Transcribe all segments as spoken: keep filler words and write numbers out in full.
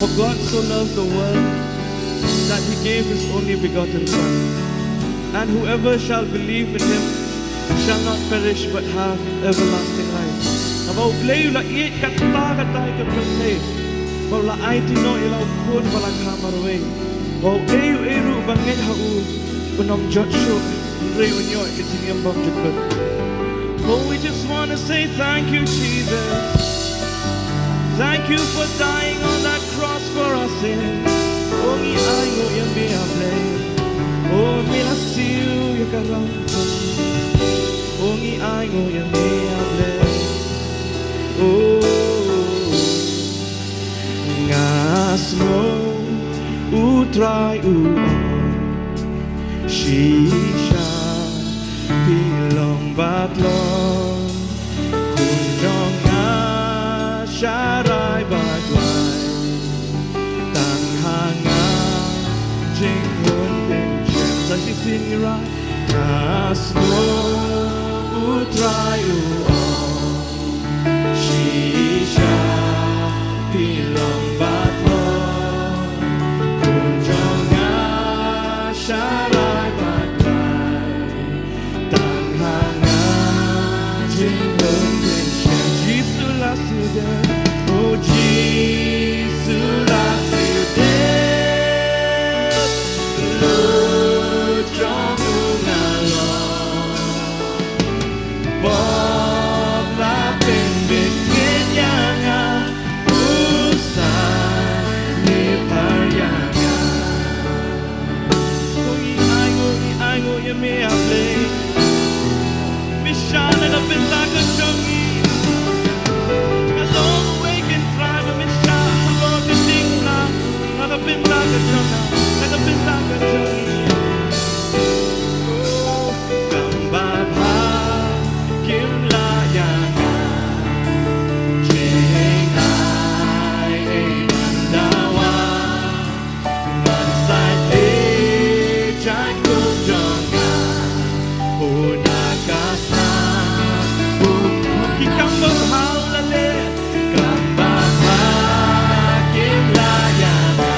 For God so loved the world that he gave his only begotten Son, and whoever shall believe in him shall not perish but have everlasting life. Haba U Blei u la ïeit katta katta ïa ka pyrthei, ba u la aiti noh ïa la u khun ba la kha marwei, ba uei uei ruh ba ngeit ha u un ym jot shuh, hynrei un ïoh ïa ka jingim bymjukut. Oh, we just want to say thank you, Jesus. Thank you for dying on that cross for our sins. Oh, ngi ainguh ïa me, A Blei. Oh, me la siew ïa ka rong. Oh, ngi ainguh ïa me, A Blei. Oh, nga sngew U Trai u ong, shisha phi long bad long, khun jong nga, sharai bad wai, tang ha nga jinghun pynshai. Sa shisien ngi rai. Nga sngew U Trai u ong, shisha phi long bad long, khun jong nga, sharai bad wai, tang ha nga jinghun pynshai. Jisu la siew dei, oh, Jisu la siew dei, lut jong u nga long. Pop la pynbit ïa nga, u sa leh par ïa nga. Oh, ngi ainguh, ngi ainguh ïa me, A Blei. Me shah na ka bynta ka jong ngi. Nga long uwei u trai ba me shah halor ka diengphna, na ka bynta ka jong nga, na ka bynta ka jong ngi. Kam bha ba kim lah ïa nga jingaiei ban dawa, ngan sa ïeh jaiñkup jong nga, u na ka snam, u ki kam bha u la leh, kam bha ba kim lah ïa nga.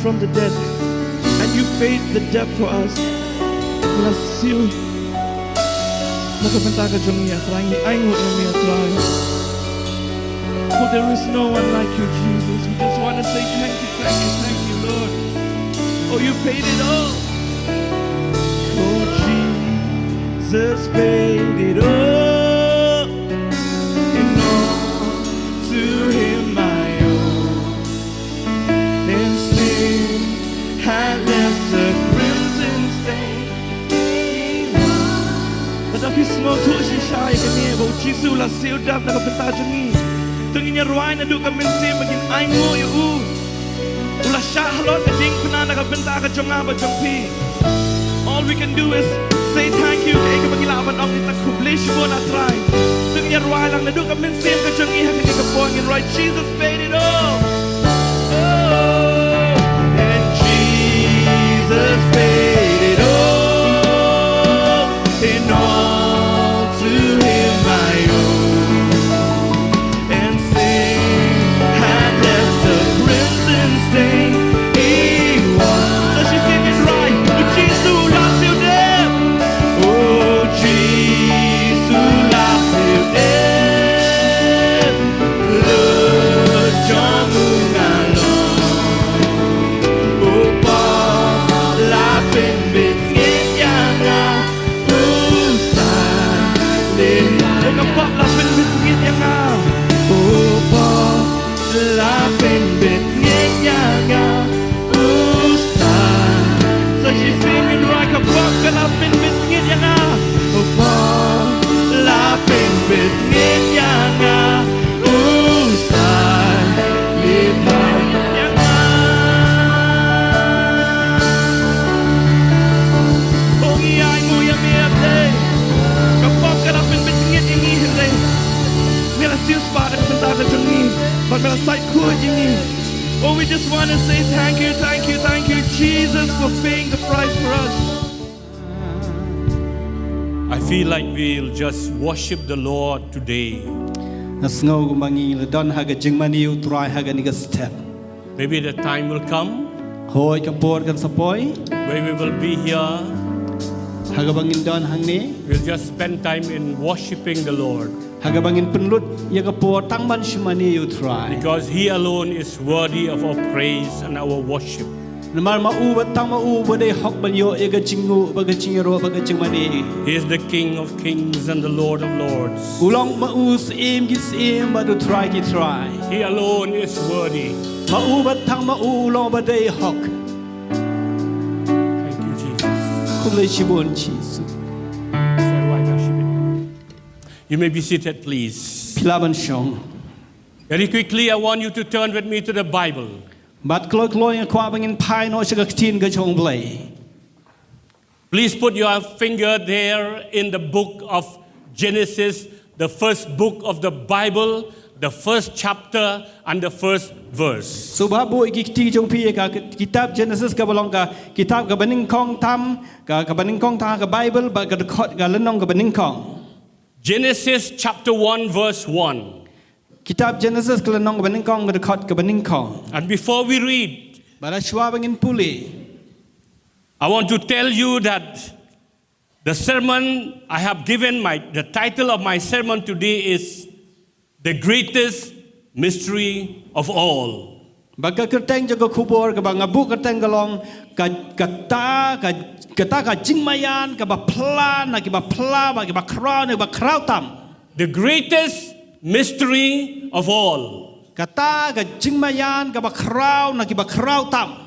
from the dead, and you paid the debt for us. Bless you. Na ka bynta ka jong ngi, A Trai, ngi ainguh ïa me, A Trai. For there is no one like you, Jesus. We just want to say thank you, thank you, thank you, Lord. Oh, you paid it all. Oh, Jesus paid it all. And all to him I owe. And sin had left a crimson stain. Lada phi sngewthuh shisha ïa kane ba U Jisu u la siew dap na ka bynta jong ngi, to ngin ïa rwai naduh ka mynsiem ba ngin ainguh ïa u. U la shah halor ka diengphna na ka bynta ka jong nga bad jong phi. All we can do is say thank you. Kaei kaba ngi lah ban ong, ngi tang khublei shibun, A Trai. To ngin ïa rwai lang naduh ka mynsiem ka jong ngi ha kane ka por, ngin rwai, Jesus paid it all. Oh, and Jesus paid it all. And all to him I owe. And sin had left a crimson stain. He was. Sa shisien ngin rwai, U Jisu u la siew dep. Oh, Jisu u la siew dep. Lut jong u nga long. U pop la pynbit ngit ïa nga. U sa leh. Ka pop la pynbit ngit ïa nga. U pop la pynbit ngit ïa nga. U sa. Sa shisien ngin rwai, ka pop ka la pynbit ngit ïa nga. U pop la pynbit ngit ïa nga. U sa leh ïa nga. Oh, ngi ainguh ïa me, A Blei. Ka pop ka la pynbit ngit ïa ngi, A Blei. Me la siew spah na ka bynta ka jong ngi. Bad me la sait khuid ïa ngi. Oh, we just want to say thank you, thank you, thank you, Jesus, for paying the price for us. I feel like we'll just worship the Lord today. Nga sngew kumba ngi la don ha ka jingmane ïa U Trai ha kane ka step. Maybe the time will come. Hooid, ka por kan sa poi. Where we will be here. Ha kaba ngin don hangne. We'll just spend time in worshiping the Lord. Ha kaba ngin pynlut ïa ka por tang ban shim mane ïa U Trai. Because He alone is worthy of our praise and our worship. Namar ma u bad tang ma u ba dei hok ban ïoh ïa ka jingnguh bad ka jingïaroh bad ka jingmane. He is the King of kings and the Lord of lords. U long ma u Syiem ki syiem bad U Trai ki trai. He alone is worthy. Ma u bad tang ma u u long ba dei hok. Thank you, Jesus. Khublei shibun Jisu. You may be seated, please. Phi lah ban shong. Very quickly, I want you to turn with me to the Bible. Bad kloi kloi nga kwah ba ngin phai noh sha ka ktien ka jong U Blei. Please put your finger there in the book of Genesis, the first book of the Bible, the first chapter and the first verse. Sngewbha buh ïa ki kti jong phi ïa ka kitab Genesis kaba long ka kitab kaba nyngkong tam, ka, kaba nyngkong tam ha ka Bible, bad ka dkhot, ka lynnong kaba nyngkong. Genesis chapter one verse one. Kitab Genesis ka lynnong kaba nyngkong, ka dkhot kaba nyngkong. And before we read, bad shuwa ba ngin pule, I want to tell you that the sermon I have given, my, the title of my sermon today is The Greatest Mystery of All. Ba ka kyrteng jong ka khubor kaba nga buh kyrteng ka long ka, kata, ka, kata ka jingmaïan kaba phla na kiba phla, ba kiba khraw na kiba khraw tam. The greatest mystery of all. Kata ka jingmaïan kaba khraw na kiba khraw tam.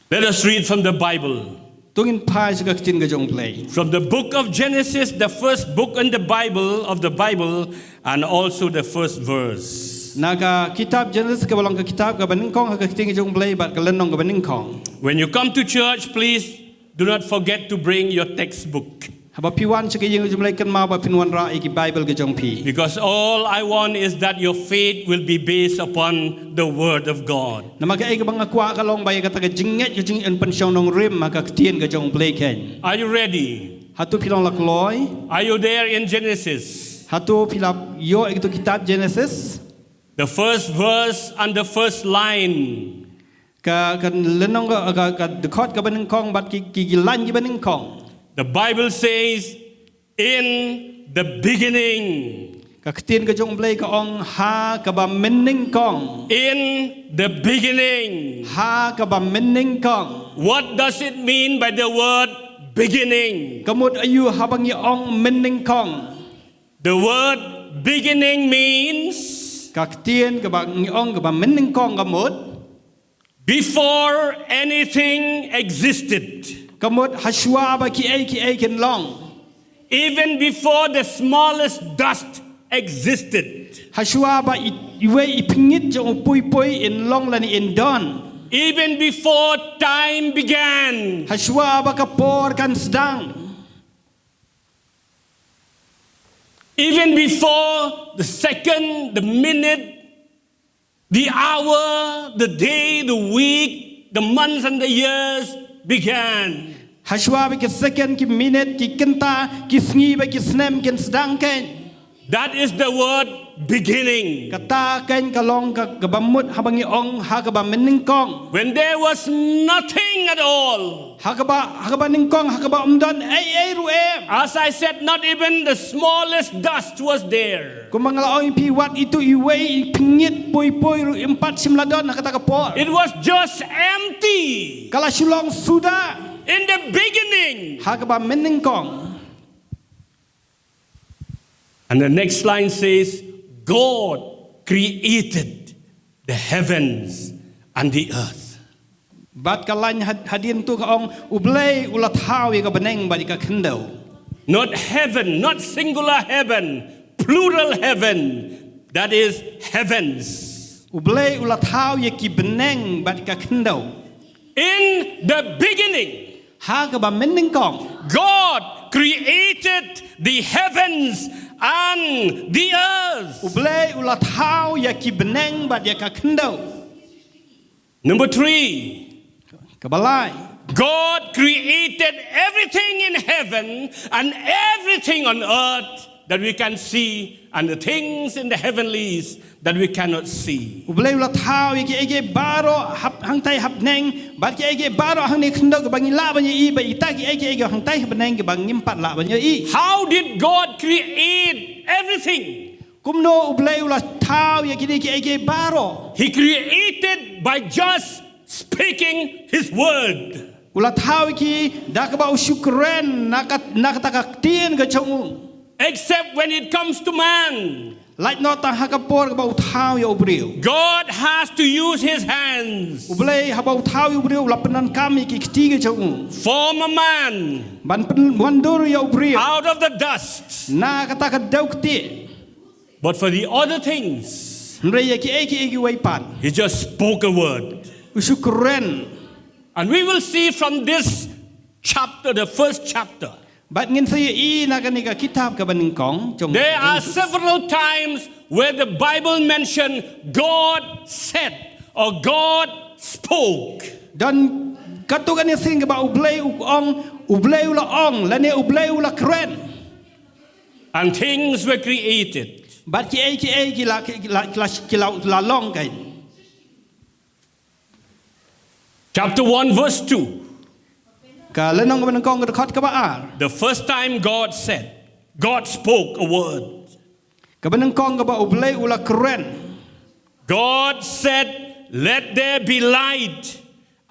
Let us read from the Bible. To ngin phai sha ka ktien ka jong U Blei. From the book of Genesis, the first book in the Bible, of the Bible, and also the first verse. Na ka kitab Genesis kaba long ka kitab kaba nyngkong ha ka ktien ka jong U Blei bad ka lynnong kaba nyngkong. When you come to church, please do not forget to bring your textbook. Haba phi wan sha ka ïing ka jong U Blei, kynmaw ba phin wanrah ïa ki Bible ka jong phi. Because all I want is that your faith will be based upon the word of God. Namar kaei kaba nga kwah ka long ba ïa kata ka jingngeit ka jong phi yn pynshong nongrim ha ka ktien ka jong U Blei kein. Are you ready? Hato phi long la kloi? Are you there in Genesis? Hato phi la ïoh ïa kito kitab Genesis? The first verse and the first line. Ka, ka lynnong ka, ka, ka dkhot kaba nyngkong bad ki, ki, ki line kiba nyngkong. The Bible says, "In the beginning." Ka ktien ka jong U Blei ka ong ha kaba mynnyngkong. "In the beginning." Ha kaba mynnyngkong. What does it mean by the word beginning? Ka mut aïu haba ngi ong mynnyngkong? The word beginning means Ka ktien kaba ngi ong kaba mynnyngkong ka mut before anything existed. Ka mut hashwa ba kiei kiei kin long. Even before the smallest dust existed. Hashwa ba i, iwei i pyngngit jong u pui pui in long lane in don. Even before time began. Hashwa ba ka por kan sdang. Even before the second, the minute, the hour, the day, the week, the months, and the years began. Hashwa ba ki second, ki minute, ki kynta, ki sngi, ba ki snem kin sdang kein. That is the word beginning. Kata kein ka long ka, kaba mut haba ngi ong ha kaba mynnyngkong. When there was nothing at all. Ha kaba, ha kaba nyngkong, ha kaba ym don ei ei ruh em. As I said, not even the smallest dust was there. Kumba nga la ong ïa phi, wat itu iwei i pyngngit pui pui ruh ym pat shym la don ha kata ka por. It was just empty. Ka la shu long suda. In the beginning. Ha kaba mynnyngkong. And the next line says, "God created the heavens and the earth." Bad ka line had-, hadien tu ka ong, U Blei u la thaw ïa ka bneng bad ïa ka khyndew. Not heaven, not singular heaven, plural heaven, that is heavens. U Blei u la thaw ïa ki bneng bad ïa ka khyndew. In the beginning, Ha kaba mynnyngkong. God created the heavens and the earth. U Blei u la thaw ïa ki bneng bad ïa ka khyndew. Number three. Kaba lai. God created everything in heaven and everything on earth that we can see and the things in the heavenlies that we cannot see. U Blei u la thaw ïa kiei kiei baroh hap-, hangtai ha bneng, bad kiei kiei baroh hangne khyndew kiba ngi lah ban ïohi, bad ita kiei kiei hangtai ha bneng kiba ngim pat lah ban ïohi. How did God create everything? Kumno U Blei u la thaw ïa kine kiei kiei baroh? He created by just speaking his word. U la thaw ïa ki da kaba u shu kren na kat-, na kata ka ktien ka jong u. Except when it comes to man. Lait noh tang ha ka por kaba u thaw ïa u briew. God has to use his hands. U Blei haba u thaw ïa u briew u la pyndonkam ïa ki kti ka jong u. Form a man. Ban pyn-, ban dur ïa u briew. Out of the dust. Na kata ka dew kti. But for the other things, hynrei ïa kiei kiei kiwei pat, he just spoke a word. U shu kren. And we will see from this chapter, the first chapter, Bad ngin sa ïohi na kane ka kitab kaba nyngkong jong, there are several times where the Bible mentioned God said or God spoke. Don katto katne sien kaba U Blei u ong, U Blei u la ong, lane U Blei u la kren. And things were created. Bad kiei kiei ki la, ki la, ki la, ki la, ki la long kein. Chapter one, verse two. Ka lynnong kaba nyngkong ka dkhot kaba ar. The first time God said, God spoke a word. Kaba nyngkong kaba U Blei u la kren. God said, "Let there be light,"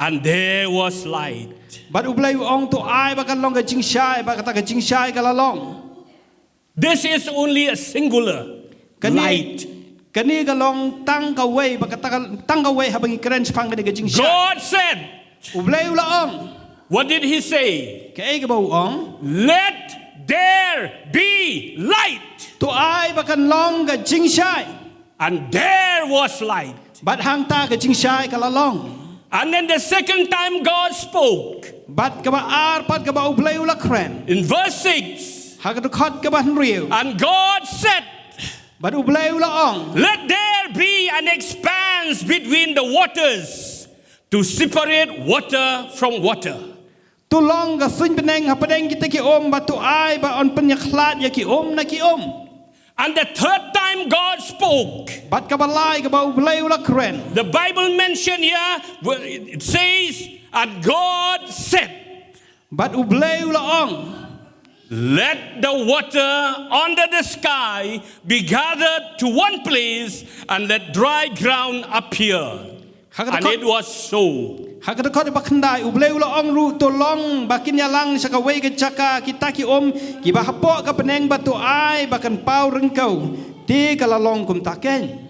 and there was light. Bad U Blei u ong, "To ai ba kan long ka jingshai," bad kata ka jingshai ka la long. This is only a singular light. Kane, kane ka long tang kawei, bad kata ka, tang kawei haba ngi kren shaphang kane ka jingshai. God said, U Blei u la ong. What did he say? Kaei kaba u ong? "Let there be light." To ai ba kan long ka jingshai. And there was light. Bad hangta ka jingshai ka la long. And then the second time God spoke. Bad kaba ar pat kaba U Blei u la kren. In verse six. Ha ka dkhot kaba hynriew. And God said, Bad U Blei u la ong. "Let there be an expanse between the waters to separate water from water." To long ka suiñ bneng hapdeng kita ki um, bad to ai ba yn pynïakhlad ïa ki um na ki um. And the third time God spoke. Bad kaba lai kaba U Blei u la kren. The Bible mentioned here, it says, and God said. Bad U Blei u la ong. Let the water under the sky be gathered to one place and let dry ground appear. Ha ka dkhot, and it was so. Ha ka dkhot ba khyndai, U Blei u la ong ruh, to long ba kin ïalang sha kawei ka jaka kita ki um kiba hapoh ka bneng bad to ai ba kan paw ryngkew. Te ka la long kumta kein.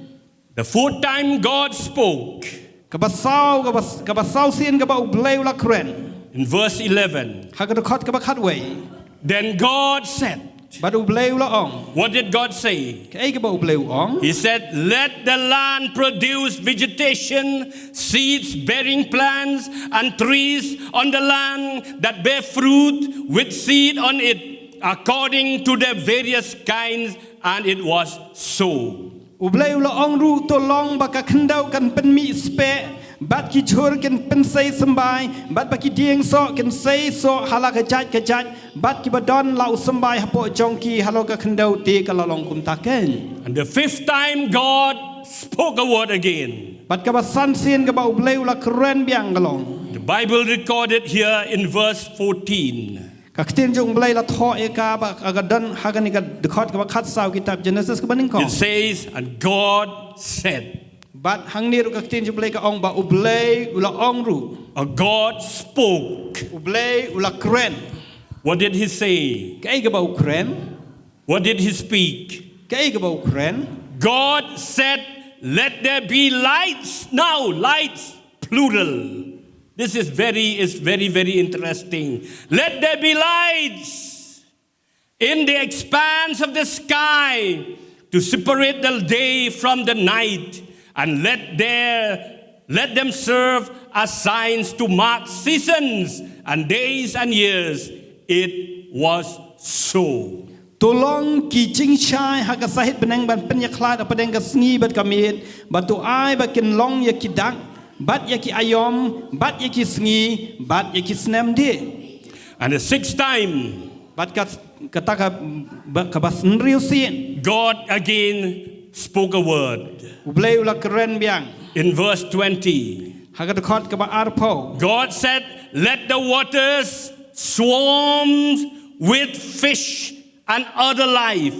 The fourth time God spoke. Kaba saw, kaba, kaba saw sien kaba U Blei u la kren. In verse eleven. Ha ka dkhot kaba khatwei. Then God said, bad U Blei u la ong. What did God say? Kaei kaba U Blei u ong? He said, let the land produce vegetation, seeds bearing plants, and trees on the land that bear fruit with seed on it, according to their various kinds, and it was so. U Blei u la ong ruh, to long ba ka khyndew kan pynmih speh, bad ki jhur kin pynsei symbai, bad ba ki dieng soh kin sei soh ha la ka jait ka jait, bad kiba don la u symbai hapoh jong ki halor ka khyndew. Te ka la long kumta kein. And the fifth time God spoke a word again. Bad kaba san sien kaba U Blei u la kren biang ka long. The Bible recorded here in verse fourteen. Ka ktien jong U Blei la thoh ïa ka ba ka don ha kane ka dkhot kaba khatsaw kitab Genesis kaba nyngkong. It says, and God said. Bad hangne ruh ka ktien jong U Blei ka ong ba U Blei u la ong ruh. A God spoke. U Blei u la kren. What did he say? Kaei kaba u kren? What did he speak? Kaei kaba u kren? God said, let there be lights. Now, lights, plural. This is very, is very, very interesting. Let there be lights in the expanse of the sky to separate the day from the night, and let there, let them serve as signs to mark seasons and days and years. It was so. To long ki jingshai ha ka sahit bneng ban pynïakhlad hapdeng ka sngi bad ka miet, bad to ai ba kin long ïa ki dak, bad ïa ki aïom, bad ïa ki sngi, bad ïa ki snem dih. And the sixth time, bad ka, kata ka, ba, kaba hynriew sien. God again spoke a word. U Blei u la kren biang. In verse twenty. Ha ka dkhot kaba arphew. God said, let the waters swarm with fish and other life.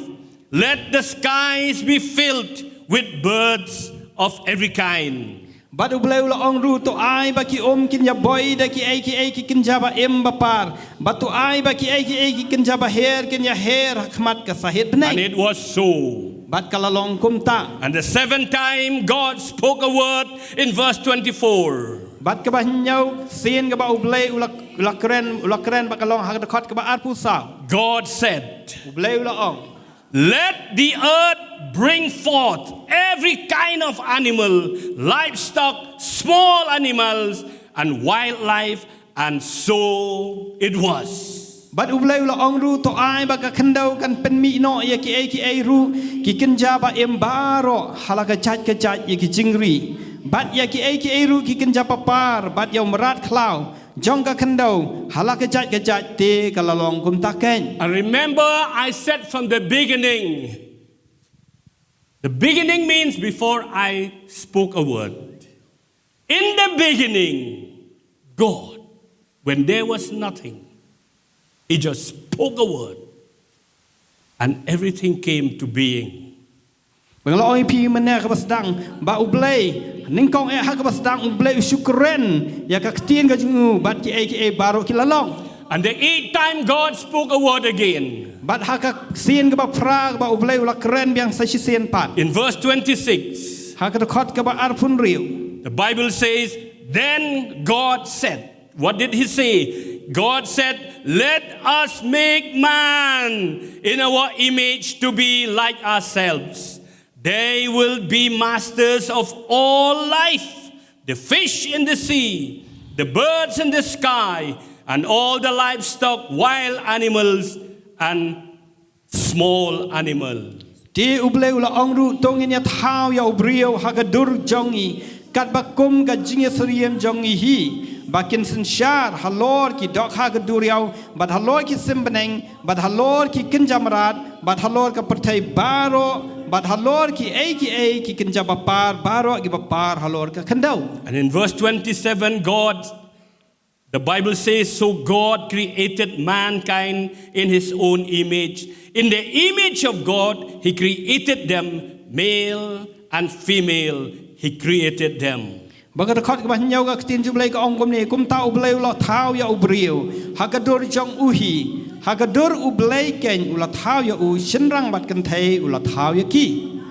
Let the skies be filled with birds of every kind. Bad U Blei u la ong ruh, to ai ba ki um kin ïa boi da kiei kiei ki kynja ba im ba par. Bad to ai ba kiei kiei ki kynja ba her kin ïa her ha khmat ka sahit bneng. And it was so. Bad ka la long kumta. And the seventh time God spoke a word in verse twenty-four. Bad kaba hynñiew sien kaba U Blei u la, u la kren, u la kren bad ka long ha ka dkhot kaba arphew saw. God said, U Blei u la ong. Let the earth bring forth every kind of animal, livestock, small animals, and wildlife, and so it was. Bad U Blei u la ong ruh, to ai ba ka khyndew kan pynmih noh ïa kiei kiei ruh ki kynja ba im baroh ha la ka jait ka jait ïa ki jingri, bad ïa kiei kiei ruh ki kynja ba par, bad ïa u mrad khlaw jong ka khyndew ha la ka jait ka jait. Te ka la long kumta kein. And remember, I said from the beginning, the beginning means before I spoke a word. In the beginning, God, when there was nothing, He just spoke a word and everything came to being. Ba nga la ong ïa phi mynne ha kaba sdang ba U Blei, nyngkong eh ha kaba sdang U Blei u shu kren ïa ka ktien ka jong u bad kiei kiei baroh ki la long. And the eighth time God spoke a word again. Bad ha ka sien kaba phra kaba U Blei u la kren biang sa shisien pat. In verse twenty-six, ha ka dkhot kaba arphew hynriew, the Bible says, then God said, what did he say? God said, let us make man in our image to be like ourselves. They will be masters of all life, the fish in the sea, the birds in the sky, and all the livestock, wild animals, and small animals. Te U Blei u la ong ruh, to ngin ïa thaw ïa u briew ha ka dur jong ngi, katba kum ka jingïasyriem jong ngi hi. ba kin synshar halor ki dohkha ka duriaw, bad halor ki sim bneng, bad halor ki kynja mrad, bad halor ka pyrthei baroh, bad halor kiei kiei ki kynja bapar baroh kiba par halor ka khyndew. And in verse twenty-seven, God, the Bible says, "So God created mankind in his own image. In the image of God, he created them, male and female, he created them." Ba ka dkhot kaba hynñiew ka ktien jong U Blei ka ong kumne: Kumta U Blei u la thaw ïa u briew ha ka dur jong u hi, ha ka dur U Blei keiñ u la thaw ïa u, shynrang bad kynthei u la thaw ïa ki.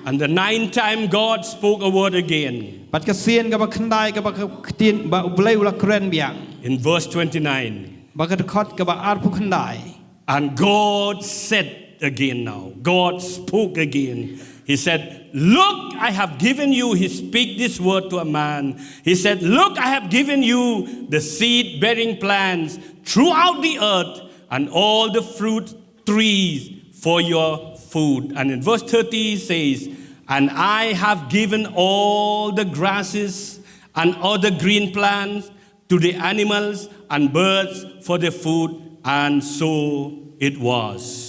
And the ninth time God spoke a word again. Bad ka sien kaba khyndai kaba ka ktien ba U Blei u la kren biang. In verse twenty-nine. Ba ka dkhot kaba arphew khyndai. And God said again now, God spoke again. He said, "Look, I have given you," he speak this word to a man. He said, "Look, I have given you the seed-bearing plants throughout the earth and all the fruit trees for your food." And in verse thirty he says, "And I have given all the grasses and other green plants to the animals and birds for their food, and so it was."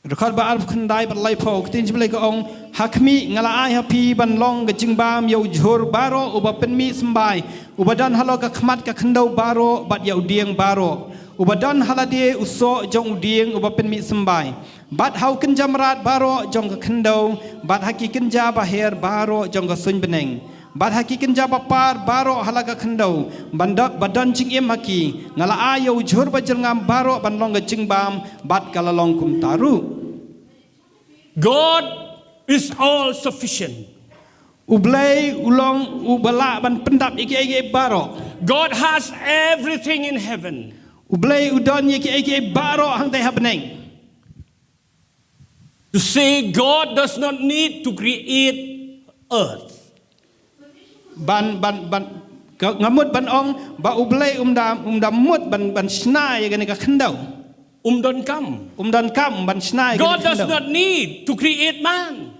Dkhot ba arphew khyndai bad laiphew, ka ktien U Blei ka ong: Ha khmih, nga la ai ha phi ban long ka jingbam ïa u jhur baroh uba pynmih symbai, uba don halor ka khmat ka khyndew baroh, bad ïa u dieng baroh uba don ha lade u soh jong u dieng uba pynmih symbai, bad ha u kynja mrad baroh jong ka khyndew, bad ha ki kynja baher baroh jong ka suiñ bneng, bad ha ki kynja bapar baroh ha la ka khyndew, ban da-, ba don jingim ha ki, nga la ai ïa u jhur bajyrngam baroh ban long ka jingbam, bad ka la long kumta ruh. God is all sufficient. U Blei u long uba lah ban pyndap ïa kiei kiei baroh. God has everything in heaven. U Blei u don ïa kiei kiei baroh hangtai ha bneng. To say God does not need to create earth. Ban, ban, ban, ka, nga mut ban ong ba U Blei um da, um da mut ban, ban shna ïa kane ka khyndew. Um donkam. Um donkam ban shna ïa kane ka khyndew. God does not need to create man.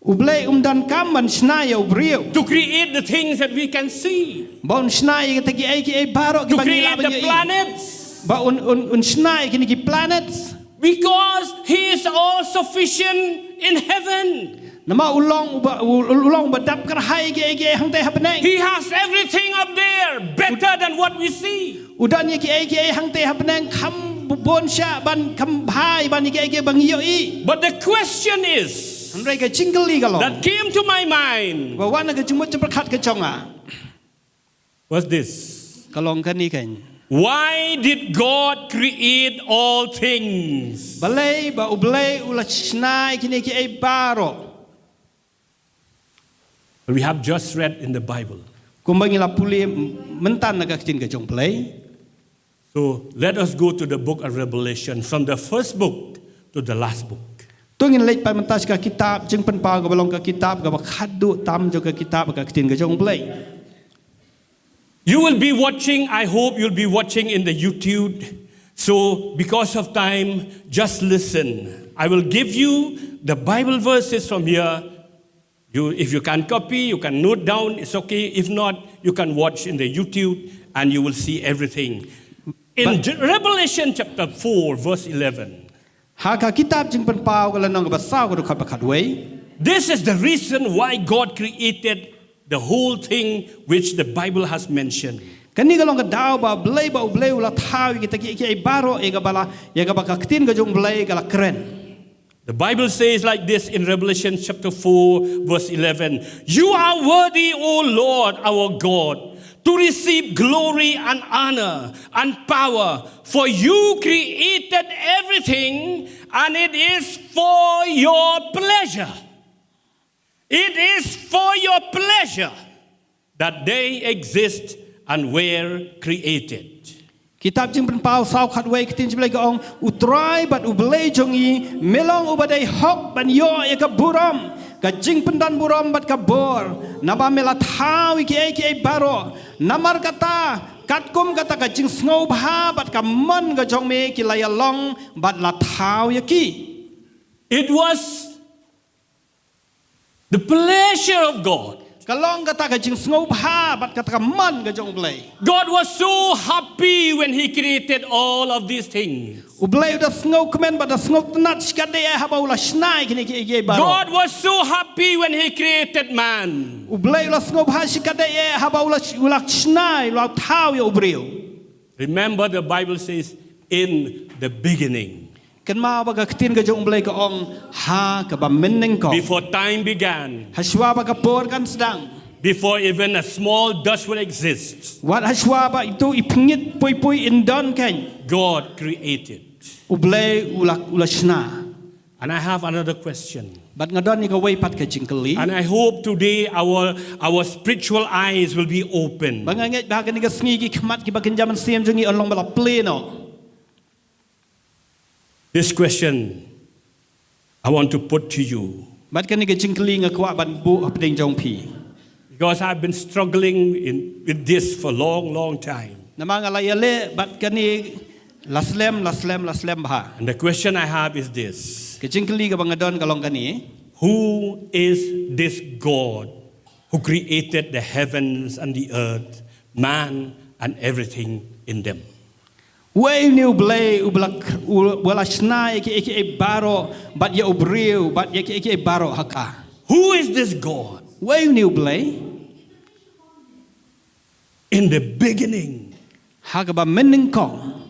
U Blei um donkam ban shna ïa u briew. To create the things that we can see. Ba un shna ïa kita kiei kiei baroh kiba ngi lah ban ïohi. To create the planets. Ba un, un, un shna ïa kine ki planets. Because he is all sufficient in heaven. Namar u long uba, u, u long uba dap kyrhai kiei kiei hangtai ha bneng. He has everything up there better than what we see. U don ïa kiei kiei hangtai ha bneng kham bun shah ban, kham bha ban ïa kiei kiei ba ngi ïohi. But the question is, hynrei ka jingkylli ka long, that came to my mind, ba wan na ka jingmut jingpyrkhat ka jong nga. What's this? Ka long kane keiñ. Why did God create all things? Balei ba U Blei u la shna ïa kine kiei baroh? We have just read in the Bible. Kumba ngi la pule mynta na ka ktien ka jong U Blei. So let us go to the book of Revelation, from the first book to the last book. To ngin leit pat mynta sha ka kitab Jingpynpaw kaba long ka kitab kaba khatduh tam jong ka kitab, ka ktien ka jong U Blei. You will be watching, I hope you'll be watching in the YouTube. So, because of time, just listen. I will give you the Bible verses from here. You, if you can copy, you can note down, it's okay. If not, you can watch in the YouTube and you will see everything. In Revelation chapter four, verse eleven. Ha ka kitab Jingpynpaw ka lynnong kaba saw ka dkhot ba khatwei. This is the reason why God created the whole thing which the Bible has mentioned. Kane ka long ka daw ba Blei, ba U Blei u la thaw ïa kita kiei kiei baroh ïa kaba la, ïa kaba ka ktien ka jong U Blei ka la kren. The Bible says like this in Revelation chapter four, verse eleven. "You are worthy, O Lord our God, to receive glory and honor and power, for you created everything, and it is for your pleasure." It is for your pleasure that they exist and were created. Kitab Jingpynpaw saw khatwei, ka ktien U Blei ka ong, U Trai bad U Blei jong ngi, me long uba dei hok ban ïoh ïa ka burom, ka jingpyndan burom bad ka bor, naba me la thaw ïa kiei kiei baroh. Namar kata, katkum kata ka jingsngewbha bad ka mon ka jong me ki la ïalong bad la thaw ïa ki. It was the pleasure of God. Ka long kata ka jingsngewbha bad kata ka mon ka jong U Blei. God was so happy when he created all of these things. U Blei u da sngewkmen bad da sngewtynnat shikatdei eh haba u la shna ïa kine kiei kiei baroh. God was so happy when he created man. U Blei u la sngewbha shikatdei eh haba u la sh-, u la shna, u la thaw ïa u briew. Remember, the Bible says, "In the beginning." Kynmaw ba ka ktien ka jong U Blei ka ong, ha kaba mynnyngkong. Before time began. Hashwa ba ka por kan sdang. Before even a small dust will exist. Wat hashwa ba itu i pyngngit pui pui in don kein. God created. U Blei u la, u la shna. And I have another question. Bad nga don ïa kawei pat ka jingkylli. And I hope today our, our spiritual eyes will be open. Ba nga ngeit ba ha kane ka sngi ki khmat kiba kynja mynsiem jong ngi yn long ba la plie noh. This question I want to put to you. Bad kane ka jingkylli nga kwah ban buh hapdeng jong phi. Because I've been struggling in, with this for a long, long time. Namar nga la ïaleh bad kane la slem, la slem, la slem bha. And the question I have is this. Ka jingkylli kaba nga don ka long kane. Who is this God who created the heavens and the earth, man and everything in them? Uei une U Blei uba la, uba la shna ïa kiei kiei baroh bad ïa u briew bad ïa kiei kiei baroh ha ka? Who is this God? Uei une U Blei? In the beginning. Ha kaba mynnyngkong.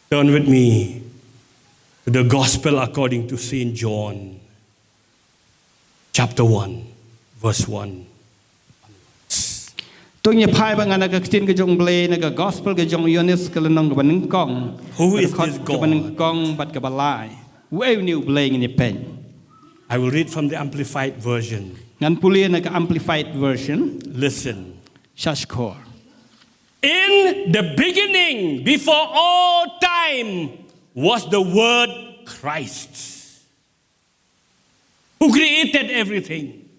Turn with me to the Gospel according to Saint John, chapter one, verse one. To ngin ïa phai bad nga na ka ktien ka jong U Blei na ka Gospel ka jong u Ïoannis ka lynnong kaba nyngkong. Who is this God? Kaba nyngkong bad kaba lai. Uei une U Blei, ngin ïa peit. I will read from the Amplified Version. Ngan pule na ka Amplified Version. Listen. Sngap shuh. In the beginning, before all time, was the Word, Christ, who created everything.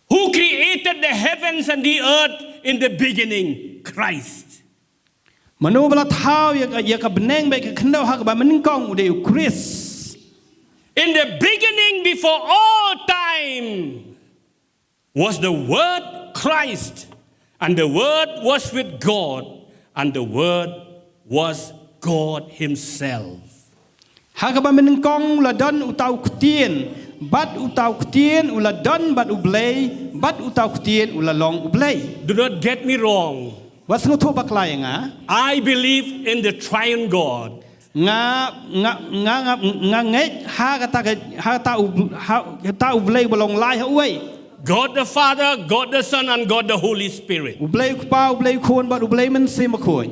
Who created the heavens and the earth in the beginning? Christ. Mano ba la thaw ïa ka, ïa ka bneng bad ka khyndew ha kaba mynnyngkong? U dei U Khrist. In the beginning, before all time, was the Word, Christ, and the Word was with God, and the Word was God Himself. Ha kaba mynnyngkong u la don uta u Ktien, bad uta u Ktien u la don bad U Blei, bad uta u Ktien u la long U Blei. Do not get me wrong. Wat sngewthuh bakla ïa nga. I believe in the triune God. Nga, nga, nga, nga, nga ngeit ha kata ka, ha kata u, ha kata U Blei ba long lai ha uwei. God the Father, God the Son, and God the Holy Spirit. U Blei U Kpa, U Blei U Khun, bad U Blei Mynsiem Bakhuid.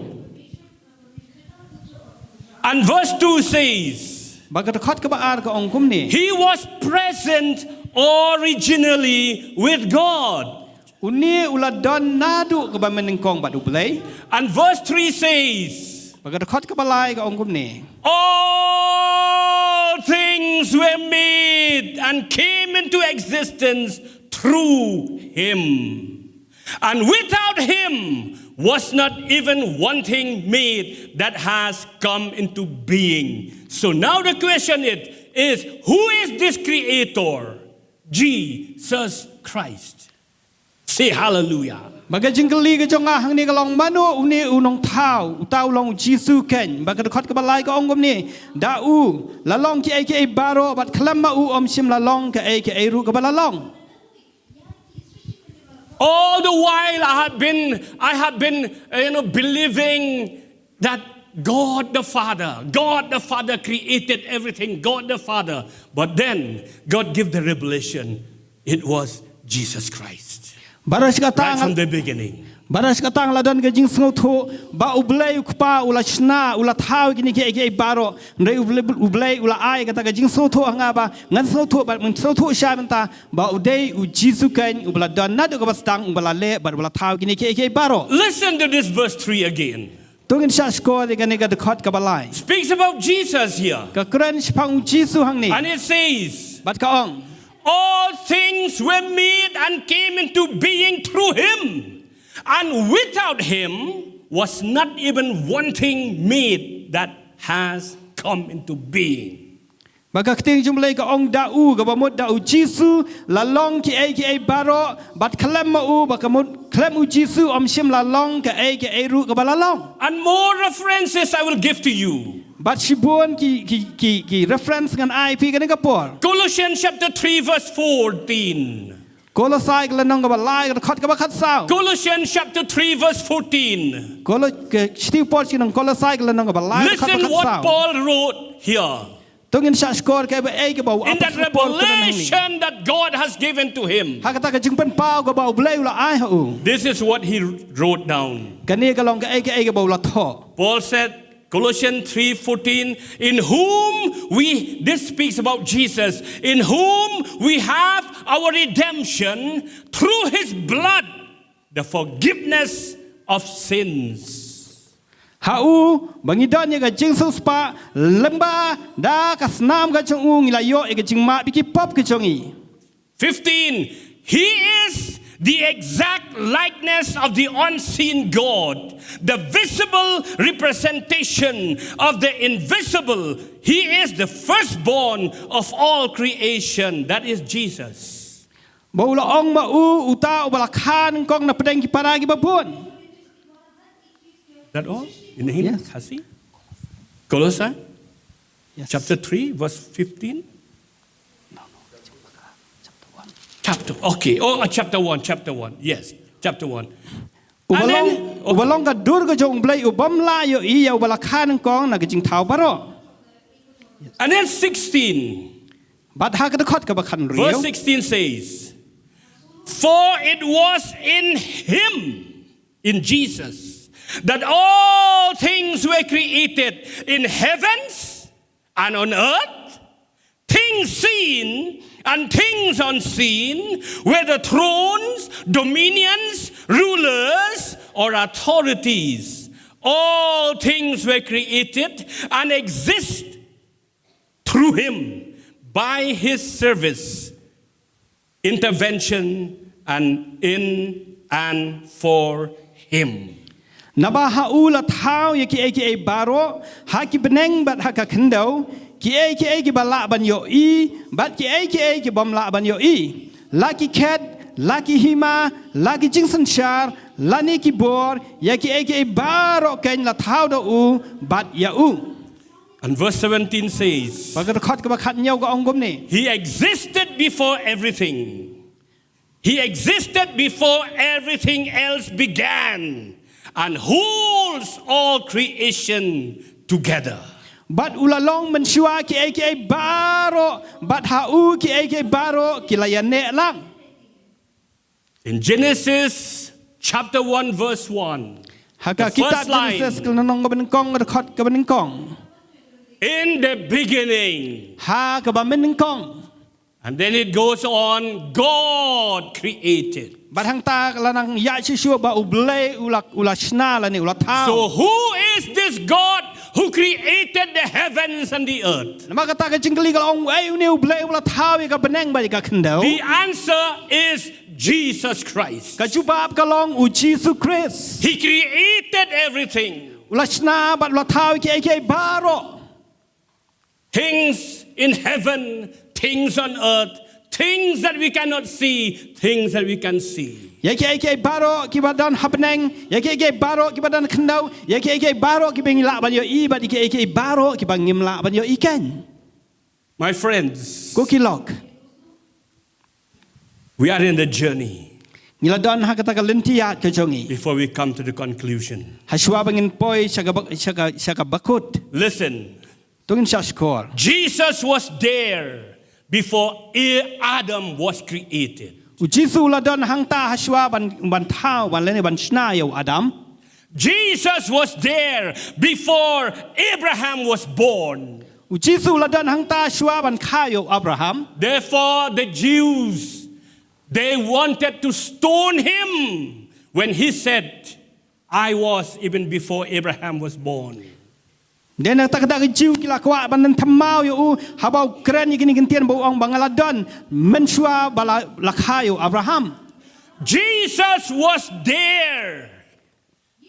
And verse two says, bad ka dkhot kaba ar ka ong kumne. He was present originally with God. Une u la don naduh kaba mynnyngkong bad U Blei. And verse three says, bad ka dkhot kaba lai ka ong kumne. All things were made and came into existence through Him. And without Him was not even one thing made that has come into being. So now the question is, is who is this Creator? Jesus Christ. Say hallelujah. Bad ka jingkylli ka jong nga hangne ka long, mano une u Nongthaw? Uta u long U Jisu kein. Bad ka dkhot kaba lai ka ong kumne. Da u la long kiei kiei baroh, bad khlem ma u ym shym la long kaei kaei ruh kaba la long. All the while I have been, I have been, uh, you know, believing that God the Father, God the Father created everything, God the Father. But then God gave the revelation, it was Jesus Christ. Baroh shi katta, right from the beginning. Baroh shi katta nga la don ka jingsngewthuh ba U Blei U Kpa u la shna, u la thaw kine kiei kiei baroh. Hynrei U Blei, U Blei u la ai kata ka jingsngewthuh ha nga ba ngan sngewthuh bad ngan sngewthuh shai mynta ba u dei U Jisu kein uba la don naduh kaba sdang, uba la leh bad uba la thaw kine kiei kiei baroh. Listen to this verse three again. To ngin sngap shuh ïa kane ka dkhot kaba lai. Speaks about Jesus here. Ka kren shaphang U Jisu hangne. And it says, bad ka ong, all things were made and came into being through Him. And without Him was not even one thing made that has come into being. Ba ka ktien jong U Blei ka ong da u, kaba mut da U Jisu la long kiei kiei baroh, bad khlem ma u, ba ka mut khlem U Jisu ym shym la long kaei kaei ruh kaba la long. And more references I will give to you. Bad shibun ki, ki, ki, ki reference ngan ai phi kane ka por. Colossians chapter three verse fourteen. Kolosai ka lynnong kaba lai ka dkhot kaba khatsaw. Colossians chapter three verse fourteen. Kolo, ka shithi por sha ki nong Kolosai ka lynnong kaba lai ka dkhot kaba khatsaw. Listen what Paul wrote here. To ngin shah shkor kaei ba, eh, kaba u apostol Paul ka kren hangne. In that revelation that God has given to him. Ha kata ka jingpynpaw kaba U Blei u la ai ha u. This is what he wrote down. Kane ka long kaei kaei kaba u la thoh. Paul said, Colossians three fourteen, in whom we, this speaks about Jesus, in whom we have our redemption through his blood, the forgiveness of sins. Ha u, ba ngi don ïa ka jingsiewspah, lyngba da ka snam ka jong u ngi la ïoh ïa ka jingmap ïa ki pop ka jong ngi. Fifteen, he is the exact likeness of the unseen God, the visible representation of the invisible. He is the firstborn of all creation. That is Jesus. Ba u la ong ma u, uta uba la kha nyngkong na pdeng ki para kiba bun. That all? In the Hindi? Yes. Khasi? Kolosai? Yes. Chapter three, verse fifteen? No, no, chapter one. Chapter, okay. Oh, uh, chapter one, chapter one. Yes, chapter one. Uba long, okay. Uba long ka dur ka jong U Blei, u bym lah ïohi ïa uba la kha nyngkong na ka jingthaw baroh. And then sixteen. Bad ha ka dkhot kaba khathynriew. Verse sixteen says, for it was in him, in Jesus, that all things were created in heavens and on earth, things seen and things unseen, whether thrones, dominions, rulers, or authorities. All things were created and exist through him, by his service, intervention, and in and for him. Naba ha u la thaw ïa kiei kiei baroh, ha ki bneng bad ha ka khyndew, kiei kiei kiba lah ban ïohi, bad kiei kiei ki bym lah ban ïohi. La ki khet, la ki hima, la ki jingsynshar, lane ki bor, ïa kiei kiei baroh kein la thaw da u, bad ïa u. And verse seventeen says, bad ka dkhot kaba khathynñiew ka ong kumne. He existed before everything. He existed before everything else began and holds all creation together. Bad u la long mynshuwa kiei kiei baroh, bad ha u kiei kiei baroh ki la ïaneh lang. In Genesis chapter one verse one. Ha ka kitab Genesis ka lynnong kaba nyngkong, ka dkhot kaba nyngkong. In the beginning. Ha kaba mynnyngkong. And then it goes on, God created. Bad hangta ka la nang ïaid shuh shuh ba U Blei u la, u la shna lane u la thaw. So who is this God who created the heavens and the earth? Namar kata ka jingkylli ka la ong, uei une U Blei u la thaw ïa ka bneng bad ïa ka khyndew? The answer is Jesus Christ. Ka jubab ka long U Jisu Khrist. He created everything. U la shna bad u la thaw ïa kiei kiei baroh. Things in heaven, things on earth, things that we cannot see, things that we can see. Ïa kiei kiei baroh kiba don ha bneng, ïa kiei kiei baroh kiba don ha khyndew, ïa kiei kiei baroh kiba ngi lah ban ïohi, bad ïa kiei kiei baroh kiba ngim lah ban ïohi kein. My friends, ko ki lok, we are in the journey. Ngi la don ha kata ka lynti ïaid ka jong ngi. Before we come to the conclusion. Hashwa ba ngin poi sha ka bak-, sha ka, sha ka bakut. Listen. To ngin shah shkor. Jesus was there before A-, Adam was created. U Jisu u la don hangta hashwa ban, ban thaw, ban lane ban shna ïa u Adam. Jesus was there before Abraham was born. U Jisu u la don hangta shuwa ban kha ïa u Abraham. Therefore, the Jews, they wanted to stone him when he said, "I was even before Abraham was born." Te na kata ka daw ki Jiw ki la kwah ban pynthymmai ïa u, haba u kren ïa kine ki ktien ba u ong ba nga la don mynshuwa ba la, la kha ïa u Abraham. Jesus was there.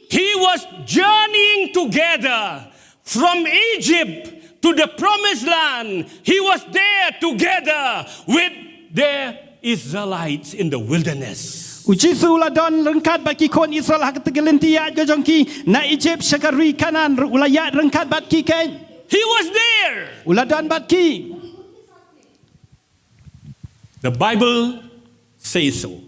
He was journeying together from Egypt to the promised land, he was there together with the Israelites in the wilderness. U Jisu u la don ryngkat bad ki khun Israel ha kata ka lynti ïaid ka jong ki na Egypt sha ka ri Kanaan, u la ïaid ryngkat bad ki keiñ. He was there. U la don bad ki. The Bible says so.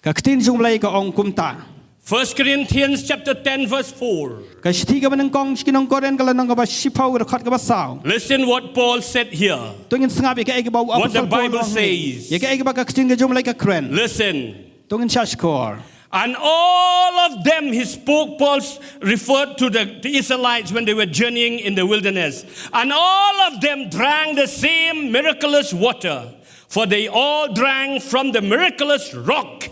Ka ktien jong U Blei ka ong kumta. First Corinthians chapter ten verse four. Ka shithi kaba nyngkong sha ki nong Korinth ka lynnong kaba shiphew ka dkhot kaba saw. Listen what Paul said here. To ngin sngap ïa kaei kaba u What the apostol Paul Bible ong. Says. Ïa kaei kaba ka ktien ka jong U Blei ka kren. Listen. To ngin shah shkor. And all of them, he spoke, Paul s- referred to the, the Israelites when they were journeying in the wilderness. And all of them drank the same miraculous water, for they all drank from the miraculous rock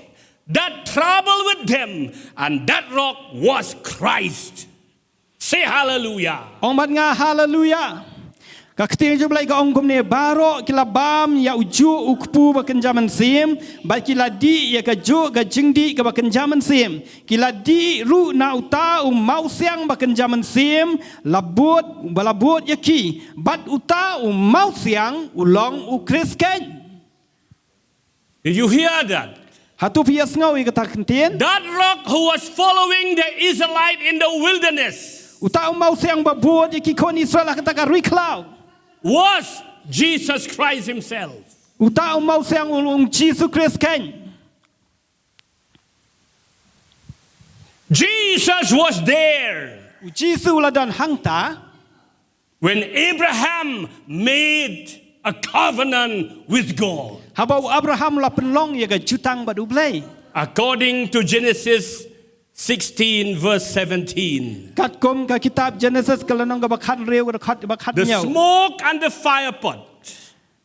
that traveled with them, and that rock was Christ. Say hallelujah. Ong bad nga haleluya. Ka ktien jong U Blei ka ong kumne, baroh ki la bam ïa u juh u kpu ba kynja mynsiem, bad ki la dih ïa ka juh ka jingdih kaba kynja mynsiem. Ki la dih ruh na uta u mawsiang ba kynja mynsiem, la bud, ba la bud ïa ki, bad uta u mawsiang u long U Khrist keiñ. Did you hear that? Hato phi ïa sngew ïa kata ka ktien? That rock who was following the Israelite in the wilderness Uta u mawsiang ba bud ïa ki khun Israel ha kata ka ri khlaw was Jesus Christ himself. Uta u mawsiang u long U Jisu Khrist keiñ. Jesus was there. U Jisu u la don hangta. When Abraham made a covenant with God. Haba u Abraham u la pynlong ïa ka jutang bad U Blei. According to Genesis sixteen verse seventeen. Katkum ka kitab Genesis ka lynnong kaba khathynriew ka dkhot kaba khathynñiew. The smoke and the fire pot.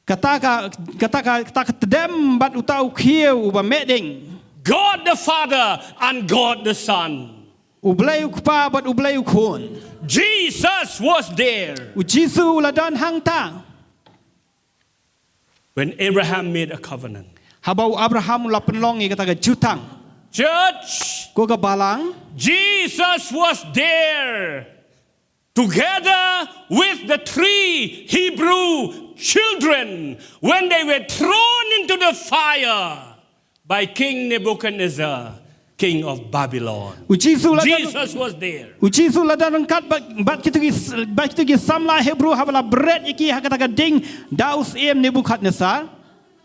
Kata ka, kata ka, kata ka tdem bad uta u khiew uba meh ding. God the Father and God the Son. U Blei u Kpa bad U Blei u Khun. Jesus was there. U Jisu u la don hangta. When Abraham made a covenant. Haba u Abraham u la pynlong ïa kata ka jutang. Church. Ko ka balang. Jesus was there. Together with the three Hebrew children when they were thrown into the fire by King Nebuchadnezzar, king of Babylon. U Jisu la don, Jesus was there. U Jisu la don ryngkat bad, bad kito ki, bad kito ki samla Hebru haba la bret ïa ki ha kata ka ding da u syiem Nebuchadnezzar.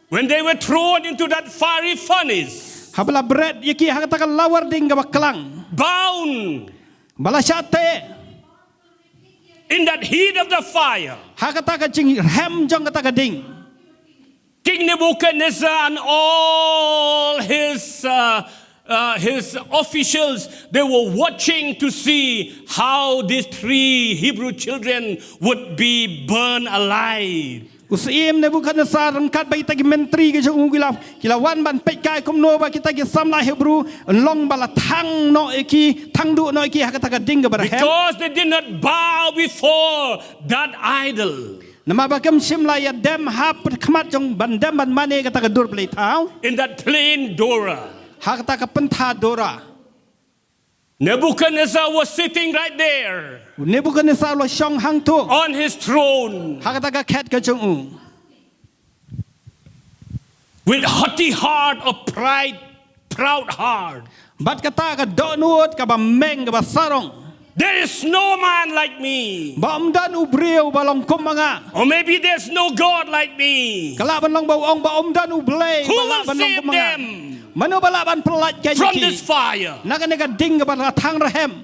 When they were thrown into that fiery furnace. Haba la bret ïa ki ha kata ka lawar ding kaba klang. Bound. Ba la shah teh. In that heat of the fire. Ha kata ka jingrhem jong kata ka ding. King Nebuchadnezzar and all his, uh, uh, his officials, they were watching to see how these three Hebrew children would be burned alive. U syiem Nebuchadnezzar ryngkat bad kita ki myntri ki jong u ki la, ki la wan ban peit kai kumno ba kita ki samla Hebru, long ba la thang noh ïa ki, thang duh noh ïa ki ha kata ka ding kaba rhem. Because they did not bow before that idol. Namar ba kim shym la ïa dem ha pyrkhmat jong ban dem ban mane kata ka dur blei thaw. In that plain Dura. Ha kata ka pyntha Dura. Nebuchadnezzar was sitting right there. Nebuchadnezzar u la shong hangto. On his throne. Ha kata ka khet ka jong u. With haughty heart of pride, proud heart. Bad kata ka dohnud kaba meng kaba sarong. There is no man like me. Ba ym don u briew ba long kum ma nga. Or maybe there's no God like me. Ka lah ban long ba u ong ba ym don u Blei ba lah ban long kum ma nga. Who will save them? Mano ba lah ban pyllait ïa ki? From this fire. Na kane ka ding kaba la thang rhem.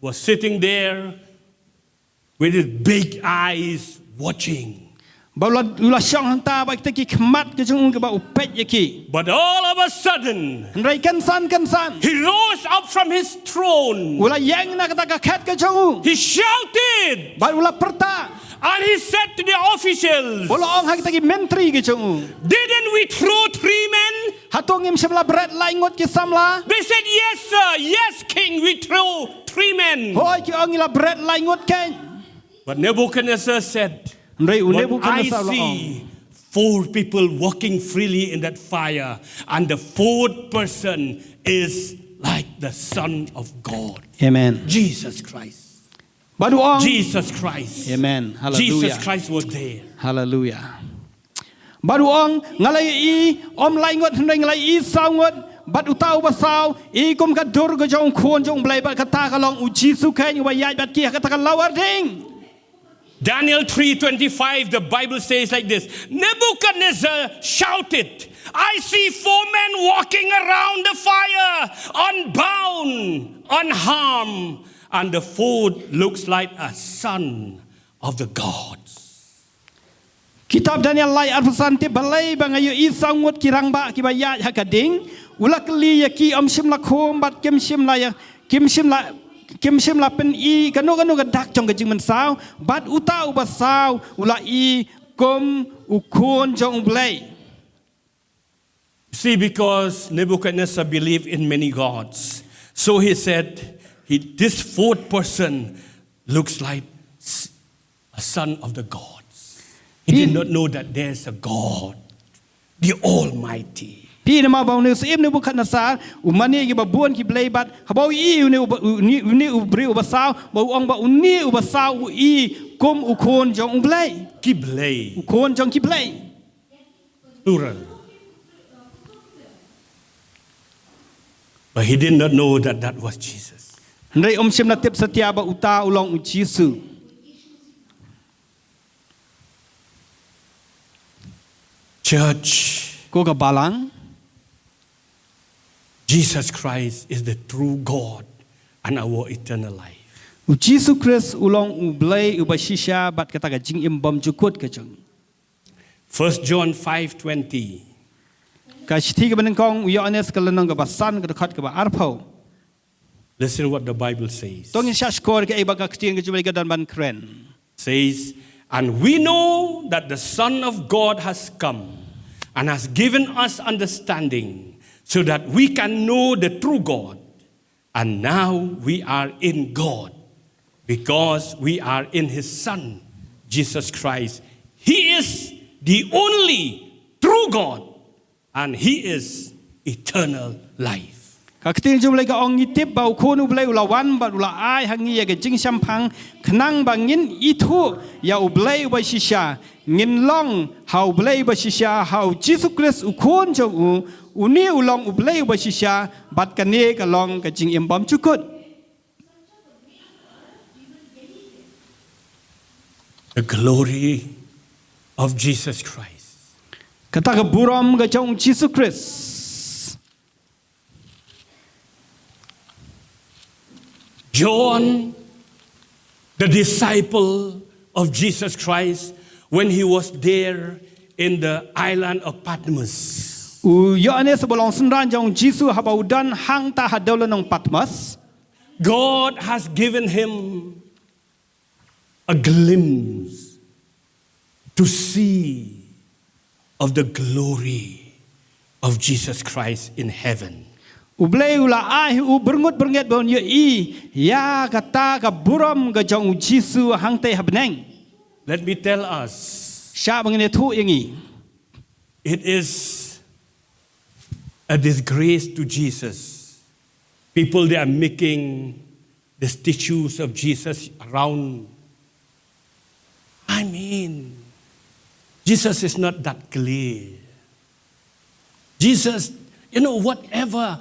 Was sitting there with his big eyes watching. Ba u la, u la shong hangta bad kita ki khmat ki jong u kiba u peit ïa ki. But all of a sudden, hynrei kynsan kynsan, he rose up from his throne. U la ïeng na kata ka khet ka jong u. He shouted. Bad u la pyrta. And he said to the officials, u la ong ha kita ki myntri ki jong u. Didn't we throw three men? Hato ngim shym la bret lai ngut ki samla? They said, yes, sir. Yes, king, we throw three men. Hooid, ki ong ngi la bret lai ngut keiñ. But Nebuchadnezzar said, hynrei u Nebuchadnezzar u la ong. But I see four people walking freely in that fire, and the fourth person is like the Son of God. Amen. Jesus Christ. Bad u ong. Jesus Christ. Amen. Hallelujah. Jesus Christ was there. Hallelujah. Bad u ong, nga la ïohi, ym lai ngut hynrei nga la ïohi saw ngut, bad uta uba saw, i kum ka dur ka jong u khun jong u Blei bad kata ka long u Jisu keiñ uba ïaid bad ki ha kata ka lawar ding. Daniel three twenty-five, the Bible says like this: Nebuchadnezzar shouted, "I see four men walking around the fire, unbound, unharmed, and the fourth looks like a son of the gods." Kitab Daniel lai arphew san tip, balei ba nga ïohi saw ngut ki rangbah kiba ïaid ha ka ding, u la kylli ïa ki, ym shym la khum bad kim shym la ïa, kim shym la, kim shym la pyni kano kano ka dak jong ka jingmynsaw, bad uta uba saw u la i kum u khun jong u Blei. See, because Nebuchadnezzar believed in many gods, so he said, he, "This fourth person looks like s-, a son of the gods." He did not know that there's a God, the Almighty. Phi namar ba une u syiem Nebukhadnessar u mane ïa kiba bun ki blei bad haba u ïohi une uba, une, une u briew uba saw, ba u ong ba une uba saw u i kum u khun jong u Blei. Ki blei. U khun jong ki blei. Plural. But he did not know that that was Jesus. Hynrei um shym la tip satia ba uta u long u Jisu. Church, ko ka balang, Jesus Christ is the true God and our eternal life. U Jisu Khrist u long u Blei uba shisha bad kata ka jingim bymjukut ka jong. First John five twenty. Ka shithi kaba nyngkong u Ïoannis ka lynnong kaba san ka dkhot kaba arphew. Listen what the Bible says. To ngin shah shkor kaei ba ka ktien ka jong u Blei ka don ban kren. Says, "And we know that the Son of God has come and has given us understanding, so that we can know the true God. And now we are in God, because we are in his Son, Jesus Christ. He is the only true God, and he is eternal life." Ka ktien jong u Blei ka ong, ngi tip ba u Khun u Blei u la wan bad u la ai ha ngi ïa ka jingshemphang khnang ba ngin ithuh ïa u Blei uba shisha. Ngin long ha u Blei uba shisha, ha u Jisu Khrist u Khun jong u, une u long u Blei uba shisha, bad kane ka long ka jingim bymjukut. The glory of Jesus Christ. Kata ka burom ka jong u Jisu Khrist. John, the disciple of Jesus Christ, when he was there in the island of Patmos. U Ïoannis uba long synran jong u Jisu haba u don hangta ha dewlynnong Patmos. God has given him a glimpse to see of the glory of Jesus Christ in heaven. U Blei u la ai ha u byrngut byrnget ba un ïohi ïa kata ka burom ka jong u Jisu hangtei ha bneng. Let me tell us. Shah ba ngin ïathuh ïa ngi. It is a disgrace to Jesus. People, they are making the statues of Jesus around. I mean, Jesus is not that clear. Jesus, you know, whatever,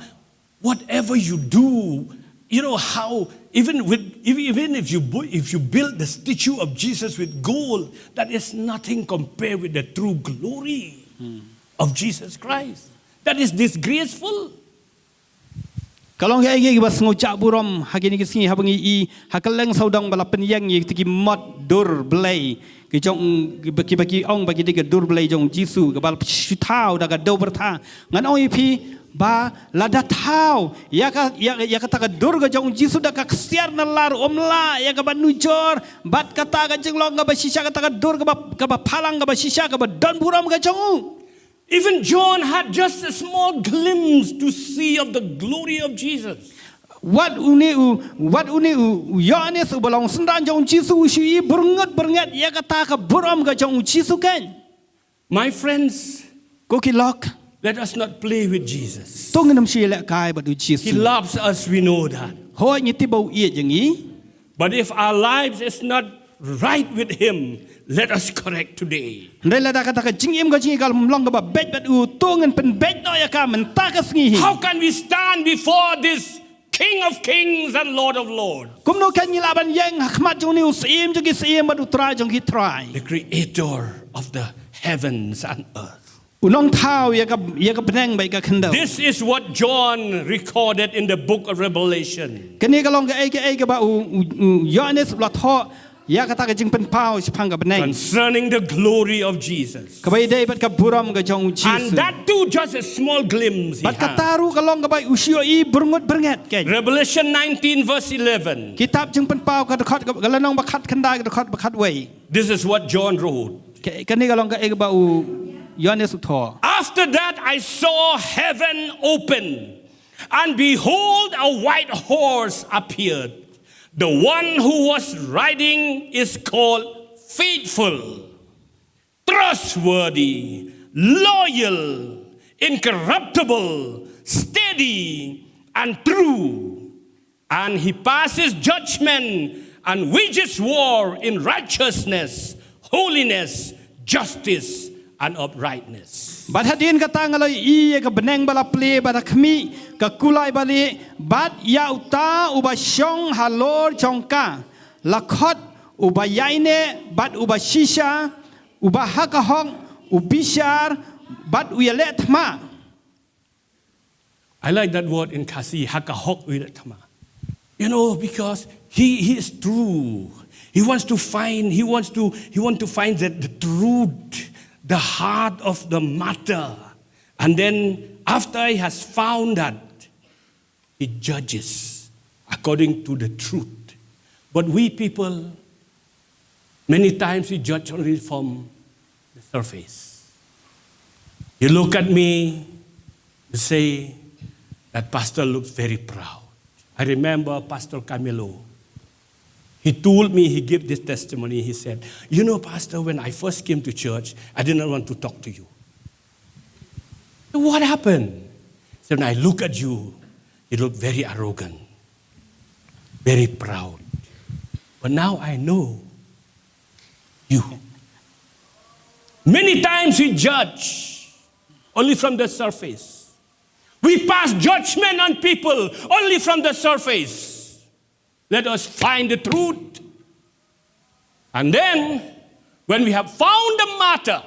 whatever you do, you know, how, even with, even if you bu-, if you build the statue of Jesus with gold, that is nothing compared with the true glory of Jesus Christ. That is disgraceful. Ka long kaei kaei kaba sngewjah burom ha kine ki sngi haba ngi i ha kylleng sawdong ba la pynïeng ïa kita ki mot dur blei ki jong, kiba, kiba ki ong ba ki dei ka dur blei jong u Jisu kaba la shu thaw da ka dew byrtha. Ngan ong ïa phi ba lada thaw ïa ka, ïa, ïa kata ka dur ka jong u Jisu da ka ksiar na lar, um lah ïa kaba nujor bad kata ka jinglong kaba shisha, kata ka dur kaba, kaba phalang, kaba shisha, kaba don burom ka jong u. Even John had just a small glimpse to see of the glory of Jesus. Wat une u, wat une u, u Ïoannis uba long synran jong u Jisu u shu i byrngut byrnget ïa kata ka burom ka jong u Jisu keiñ. My friends, ko ki lok, let us not play with Jesus. To ngin ym shu ïalehkai bad u Jisu. He loves us, we know that. Hooid, ngi tip ba u ïeit ïa ngi. But if our lives is not right with Him, let us correct today. Hynrei lada kata ka jingim ka jong ngi kam long kaba beit bad u, to ngin pynbeit noh ïa ka mynta ka sngi hi. How can we stand before this King of Kings and Lord of Lords? Kumno kan ngi lah ban ïeng ha khmat jong une u Syiem jong ki syiem bad u Trai jong ki trai? The Creator of the heavens and earth. U nongthaw ïa ka, ïa ka bneng bad ka khyndew. This is what John recorded in the book of Revelation. Kane ka long kaei kaei kaba u, u, u Ïoannis u la thoh ïa kata ka jingpynpaw shaphang ka bneng. Concerning the glory of Jesus. Kaba ïadei bad ka burom ka jong u Jisu. And that too just a small glimpse he had. Bad kata ruh ka long kaba u shu ïohi byrngut byrnget keiñ. Revelation nineteen verse eleven. Kitab Jingpynpaw ka dkhot ka, ka lynnong ba khatkhyndai, ka dkhot ba khatwei. This is what John wrote. Ka, kane ka long kaei kaba u Ïoannis u thoh. After that, I saw heaven open, and behold, a white horse appeared. The one who was riding is called Faithful, Trustworthy, Loyal, Incorruptible, Steady, and True. And he passes judgment and wages war in righteousness, holiness, justice, and uprightness. Bad hadien kata nga la ïohi ïa ka bneng ba la plie bad ha khmih ka kulai balieh, bad ïa uta uba shong halor jong ka la khot uba ïaineh bad uba shisha, uba ha ka hok, u bishar bad u ïaleh thma. I like that word in Khasi, ha ka hok u ïaleh thma. You know, because he, he is true. He wants to find, he wants to, he wants to find that the truth, the heart of the matter. And then after he has found that, he judges according to the truth. But we people, many times we judge only from the surface. You look at me, you say, "That pastor looks very proud." I remember Pastor Camilo. He told me, he gave this testimony. He said, "You know, Pastor, when I first came to church, I did not want to talk to you." "What happened?" He said, "When I look at you, you look very arrogant, very proud. But now I know you." Many times we judge only from the surface. We pass judgment on people only from the surface. Let us find the truth. And then, when we have found the matter,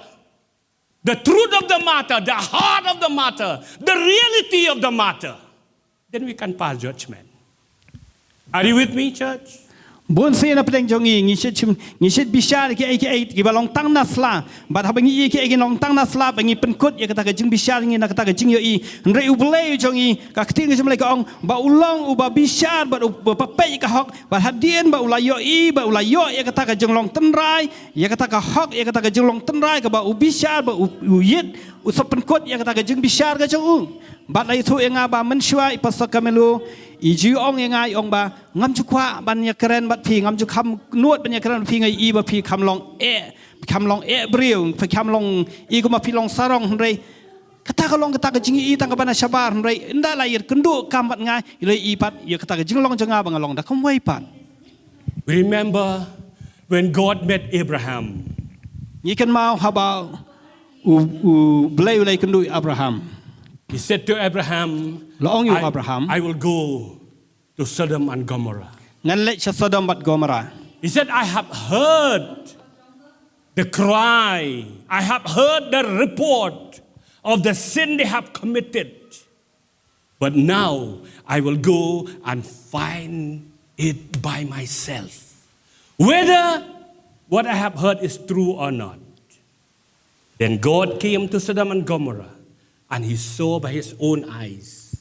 the truth of the matter, the heart of the matter, the reality of the matter, then we can pass judgment. Are you with me, church? Bun sien na pdeng jong ngi, ngi shait shim, ngi shait bishar kiei kiei kiba long tang na sla. Bad haba ngi ïohi kiei kiei ki long tang na sla, ba ngi pynkut ïa kata ka jingbishar ngi na kata ka jingïohi. Hynrei U Blei jong ngi, ka ktien ka jong U Blei ka ong ba u long uba bishar bad uba peit ïa ka hok, bad hadien ba u la ïohi, ba u la ïoh ïa kata ka jinglong tynrai, ïa kata ka hok, ïa kata ka jinglong tynrai kaba u bishar, ba u, u ïit, u sa pynkut ïa kata ka jingbishar ka jong u. Bad la ïathuh ïa nga ba mynshuwa i Pastor Camilo i ju ong ïa nga, i ong ba ngam ju kwah ban ïakren bad phi, ngam ju kham nud ban ïakren bad phi, nga ïohi ba phi kham long eh, kham long eh briew, phi kham long i kumba phi long sarong, hynrei kata ka long kata ka jingïohi tang kaba na shabar, hynrei ynda la ïakynduh kam bad nga, i la ïohi pat ïa kata ka jinglong jong nga ba nga long da kumwei pat. We remember when God met Abraham. Ngi kynmaw haba u, U Blei u la ïakynduh ïa Abraham. He said to Abraham, La ong ïa u I, Abraham, I will go to Sodom and Gomorrah. Ngan leit sha Sodom bad Gomorrah. He said, I have heard the cry, I have heard the report of the sin they have committed. But now I will go and find it by myself, whether what I have heard is true or not. Then God came to Sodom and Gomorrah, and he saw by his own eyes.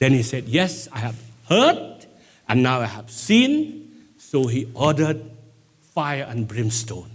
Then he said, Yes, I have heard, and now I have seen. So he ordered fire and brimstone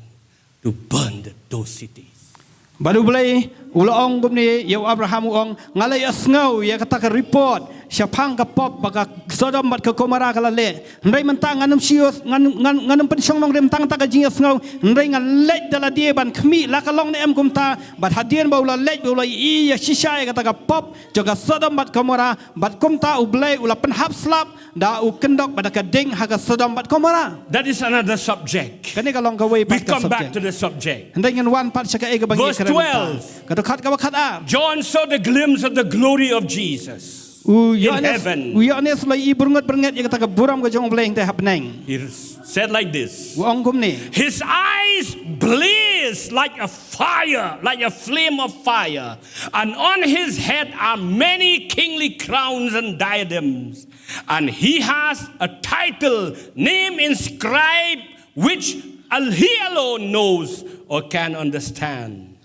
to burn the, those cities. Bad U Blei u la ong kumne ïa u Abraham, u ong, Nga la ïohsngew ïa kata ka report shaphang ka pop ba ka Sodom bad ka Gomorrah ka la leh. Hynrei mynta ngan ym shu, ngan, ngan, ngan ym pynshong nongrim tang kata ka jingïasngew. Hynrei ngan leit da lade ban khmih la ka long ne em kumta. Bad hadien ba u la leit ba u la ïohi ïa shisha ïa kata ka pop jong ka Sodom bad Gomorrah. Bad kumta U Blei u la pynhap slap da u kyndok bad da ka ding ha ka Sodom bad Gomorrah. That is another subject. Kane ka long kawei pat ka subject. We come back to the subject. Hynrei ngin wan pat sha kaei kaba ngi kren mynta. Verse twelve. Ka dkhot kaba khatar. John saw the glimpse of the glory of Jesus in heaven. U Ïoannis, u Ïoannis u la ïohi byrngot byrnget ïa kata ka burom ka jong U Blei hangtei ha bneng. He said like this. U ong kumne. His eyes blazed like a fire, like a flame of fire, and on his head are many kingly crowns and diadems. And he has a title, name inscribed, which al-, he alone knows or can understand.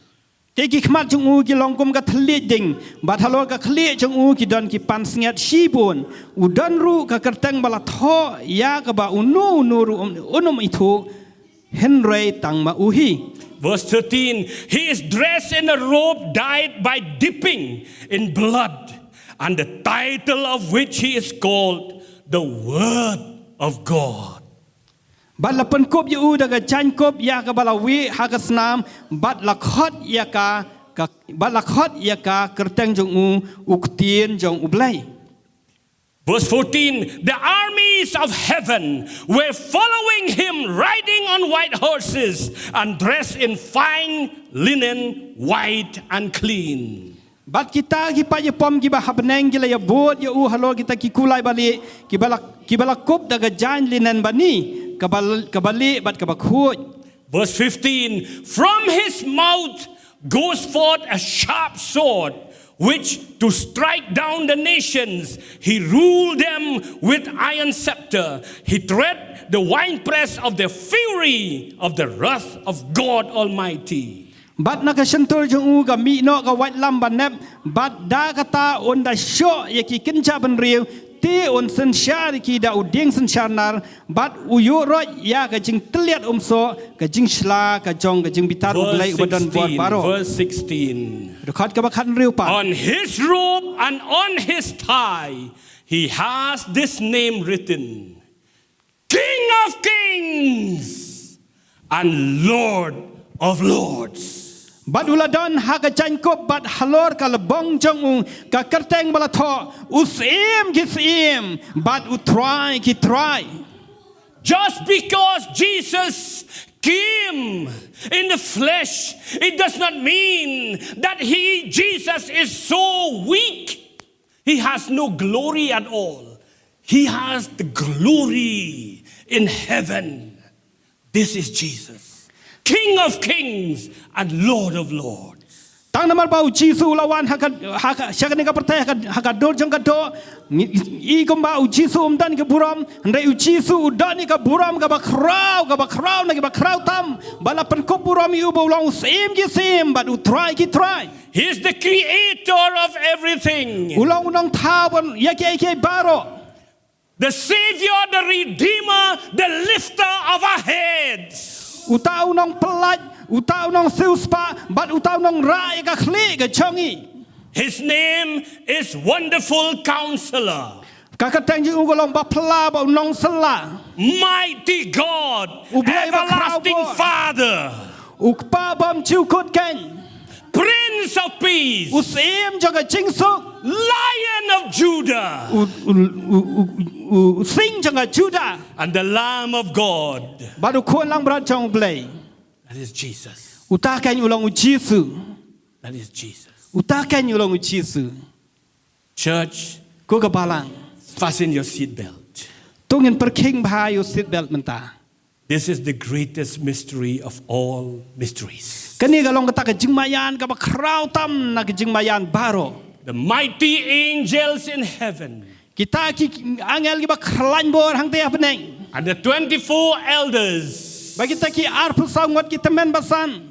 Te ki khmat jong u ki long kum ka thylliej ding, bad halor ka khlieh jong u ki don ki pansngiat shibun. U don ruh ka kyrteng ba la thoh ïa kaba uno uno ruh um, un ym ithuh, hynrei tang ma u hi. Verse thirteen, he is dressed in a robe dyed by dipping in blood, and the title of which he is called the Word of God. Bad la pynkup ïa u da ka jaiñkup ïa kaba la wieh ha ka snam, bad la khot ïa ka, ka, bad la khot ïa ka kyrteng jong u, U Ktien jong U Blei. Verse fourteen, the armies of heaven were following him, riding on white horses and dressed in fine linen, white and clean. Bad kita ki paid ïapom kiba ha bneng ki la ïabud ïa u halor kita ki kulai balieh, kiba la, kiba la kup da ka jaiñ linen bani, kaba, kaba lieh bad kaba khuid. Verse fifteen, from his mouth goes forth a sharp sword, which to strike down the nations, he ruled them with iron scepter. He tread the winepress of the fury of the wrath of God Almighty. Bad na ka shyntur jong u ka mih noh ka waitlam ba nep, bad da kata un da shoh ïa ki kynja bynriew, te un synshar ïa ki da u dieng synshar nar, bad u ïuhroit ïa ka jingtylliat umsoh, ka jingshla ka jong ka jingbitar U Blei uba don bor baroh. Verse sixteen. Dkhot kaba khathynriew pat. On his robe and on his thigh, he has this name written, King of kings and Lord of lords. Bad u la don ha ka jaiñkup bad halor ka lbong jong u ka kyrteng ba la thoh, U Syiem ki syiem bad U Trai ki trai. Just because Jesus came in the flesh, it does not mean that he, Jesus, is so weak. He has no glory at all. He has the glory in heaven. This is Jesus, King of kings and Lord of lords. Tang namar ba U Jisu u la wan ha ka, ha ka, sha kane ka pyrthei ha ka, ha ka dur jong ka doh. Ngi i kumba U Jisu um don ka burom, hynrei U Jisu u don ïa ka burom kaba khraw, kaba khraw na kiba khraw tam. Ba la pynkup burom ïa u ba u long U Syiem ki syiem bad U Trai ki trai. He is the creator of everything. U long u nongthaw ban ïa kiei kiei baroh. The Savior, the Redeemer, the lifter of our heads. Uta u nongpyllait, uta u nongsiewspah, bad uta u nongrah ïa ka khlieh ka jong ngi. His name is Wonderful Counselor. Ka kyrteng jong u ka long Baphylla bad u Nongsynlla. Mighty God, U Blei ba khraw bor. Everlasting Father. U Kpa bymjukut keiñ. Prince of Peace. U Syiem jong ka jingsuk. Lion of Judah. U, u, u, u, u, u sing jong ka Judah. And the Lamb of God. Bad u Khun Langbrot jong U Blei. That is Jesus. Uta keiñ u long U Jisu. That is Jesus. Uta keiñ u long U Jisu. Church, ko ka balang, fasten your seat belt. To ngin pyrkhing bha ïa u seat belt mynta. This is the greatest mystery of all mysteries. Kane ka long kata ka jingmaïan kaba khraw tam na ka jingmaïan baroh. The mighty angels in heaven. Kita ki angel kiba khlaiñ bor hangtei ha bneng. And the twenty-four elders. Bad kita ki arphew saw ngut ki tymmen basan.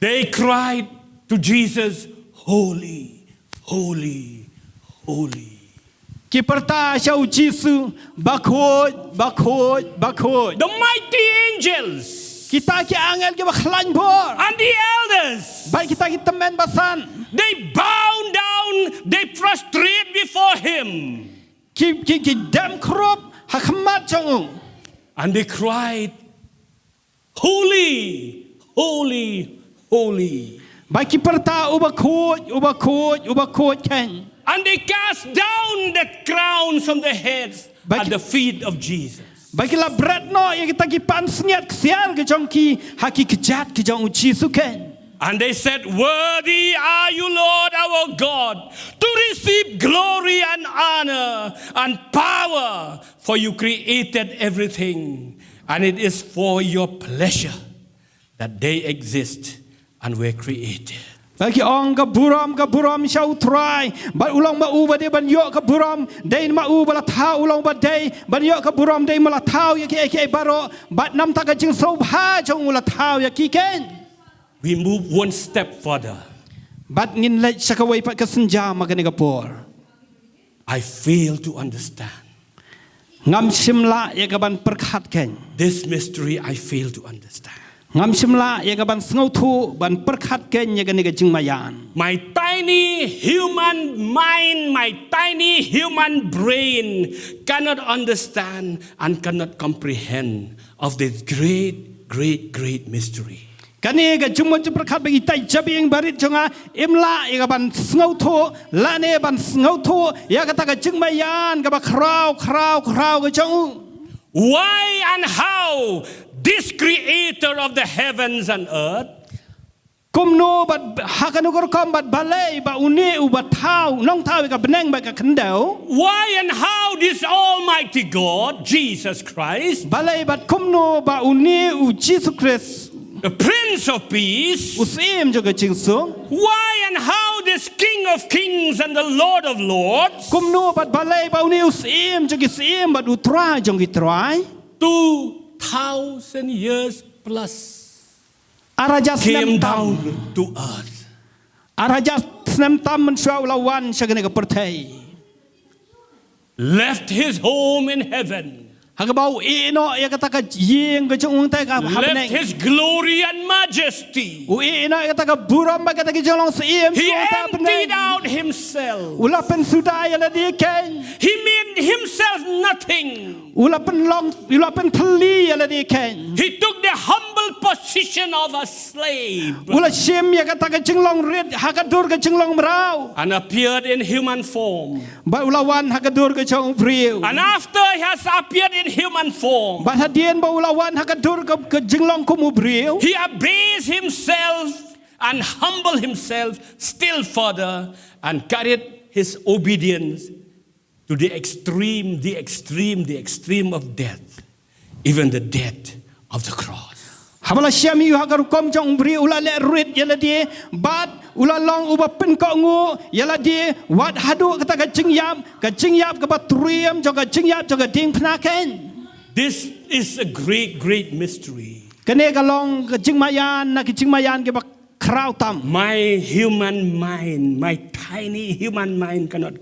They cried to Jesus, "Holy, holy, holy." Ki pyrta sha U Jisu, "Bakhuid, bakhuid, bakhuid." The mighty angels. Kita ki angel kiba khlaiñ bor. And the elders. Bad kita ki tymmen basan. They bow down They prostrate before him. Ki, ki, ki dem khrup ha khmat jong u. And they cried, "Holy, holy, holy." Bad ki pyrta, "Uba khuid, uba khuid, uba khuid khein." And they cast down the crowns from their heads at the feet of Jesus. Bad ki la bret noh ïa kita ki pansngiat ksiar ki jong ki ha ki kjat ki jong u Jisu khein. And they said, "Worthy are you, Lord our God, to receive glory and honor and power, for you created everything, and it is for your pleasure that they exist and were created." Bad ki ong, "Ka burom, ka burom sha u Trai, bad u long ma u ba dei ban ïoh ka burom, dei ma u ba la thaw, u long ba dei ban ïoh ka burom, dei ma la thaw ïa kiei kiei baroh, bad namar ka jingsngewbha jong u la thaw ïa ki khein." We move one step further. Bad ngin leit sha kawei pat ka sienjam ha kane ka por. I fail to understand. Ngam shym lah ïa ka ban pyrkhat khein. This mystery I fail to understand. Ngam shym lah ïa ka ban sngewthuh, ban pyrkhat khein ïa kane ka jingmaïan. My tiny human mind, my tiny human brain cannot understand and cannot comprehend of this great, great, great mystery. Kane ka jingmut jingpyrkhat ba itai jabieng barit jong nga im lah ïa ka ban sngewthuh, lane ban sngewthuh ïa kata ka jingmaïan kaba khraw, khraw, khraw ka jong u. Why and how this creator of the heavens and earth? Kumno bad ha kano ka rukom bad balei ba une uba thaw, nongthaw ïa ka bneng bad ka khyndew? Why and how this Almighty God, Jesus Christ, Balei bad kumno ba une u Jisu Khrist, the Prince of Peace, u Syiem jong ka jingsuk? Why and how this King of Kings and the Lord of Lords? Kumno bad balei ba une u Syiem jong ki syiem bad u Trai jong ki trai? Two thousand years plus Ar hajar snem tam. Came down to earth. Ar hajar snem tam mynshuwa u la wan sha kane ka pyrthei. Left his home in heaven. Ha kaba u ïeh noh ïa kata ka ïing ka jong u hangta ha bneng. Left his glory and majesty. U ïeh noh ïa kata ka burom bad kata ka jinglong syiem jong u hangta ha bneng. He emptied out himself. U la pynsuda ïa lade khein. He made himself nothing. U la pynlong, u la pynthylli ïa lade khein. He took the humble position of a slave. U la shim ïa kata ka jinglong rit ha ka dur ka jinglong mraw. And appeared in human form. Bad u la wan ha ka dur ka jong u briew. And after he has appeared in human form, Bad hadien ba u la wan ha ka dur ka, ka jinglong kum u briew. He abased himself and humbled himself still further and carried his obedience to the extreme, the extreme, the extreme of death, even the death of the cross. Haba la shim ïa u ha ka rukom jong u briew, u la leh rit ïa lade, bad u la long uba pynkohnguh ïa lade wat haduh kata ka jingïap, ka jingïap kaba triem jong ka jingïap jong ka diengphna khein. This is a great, great mystery. Kane ka long ka jingmaïan na ki jingmaïan kiba khraw tam. My human mind, my tiny human mind cannot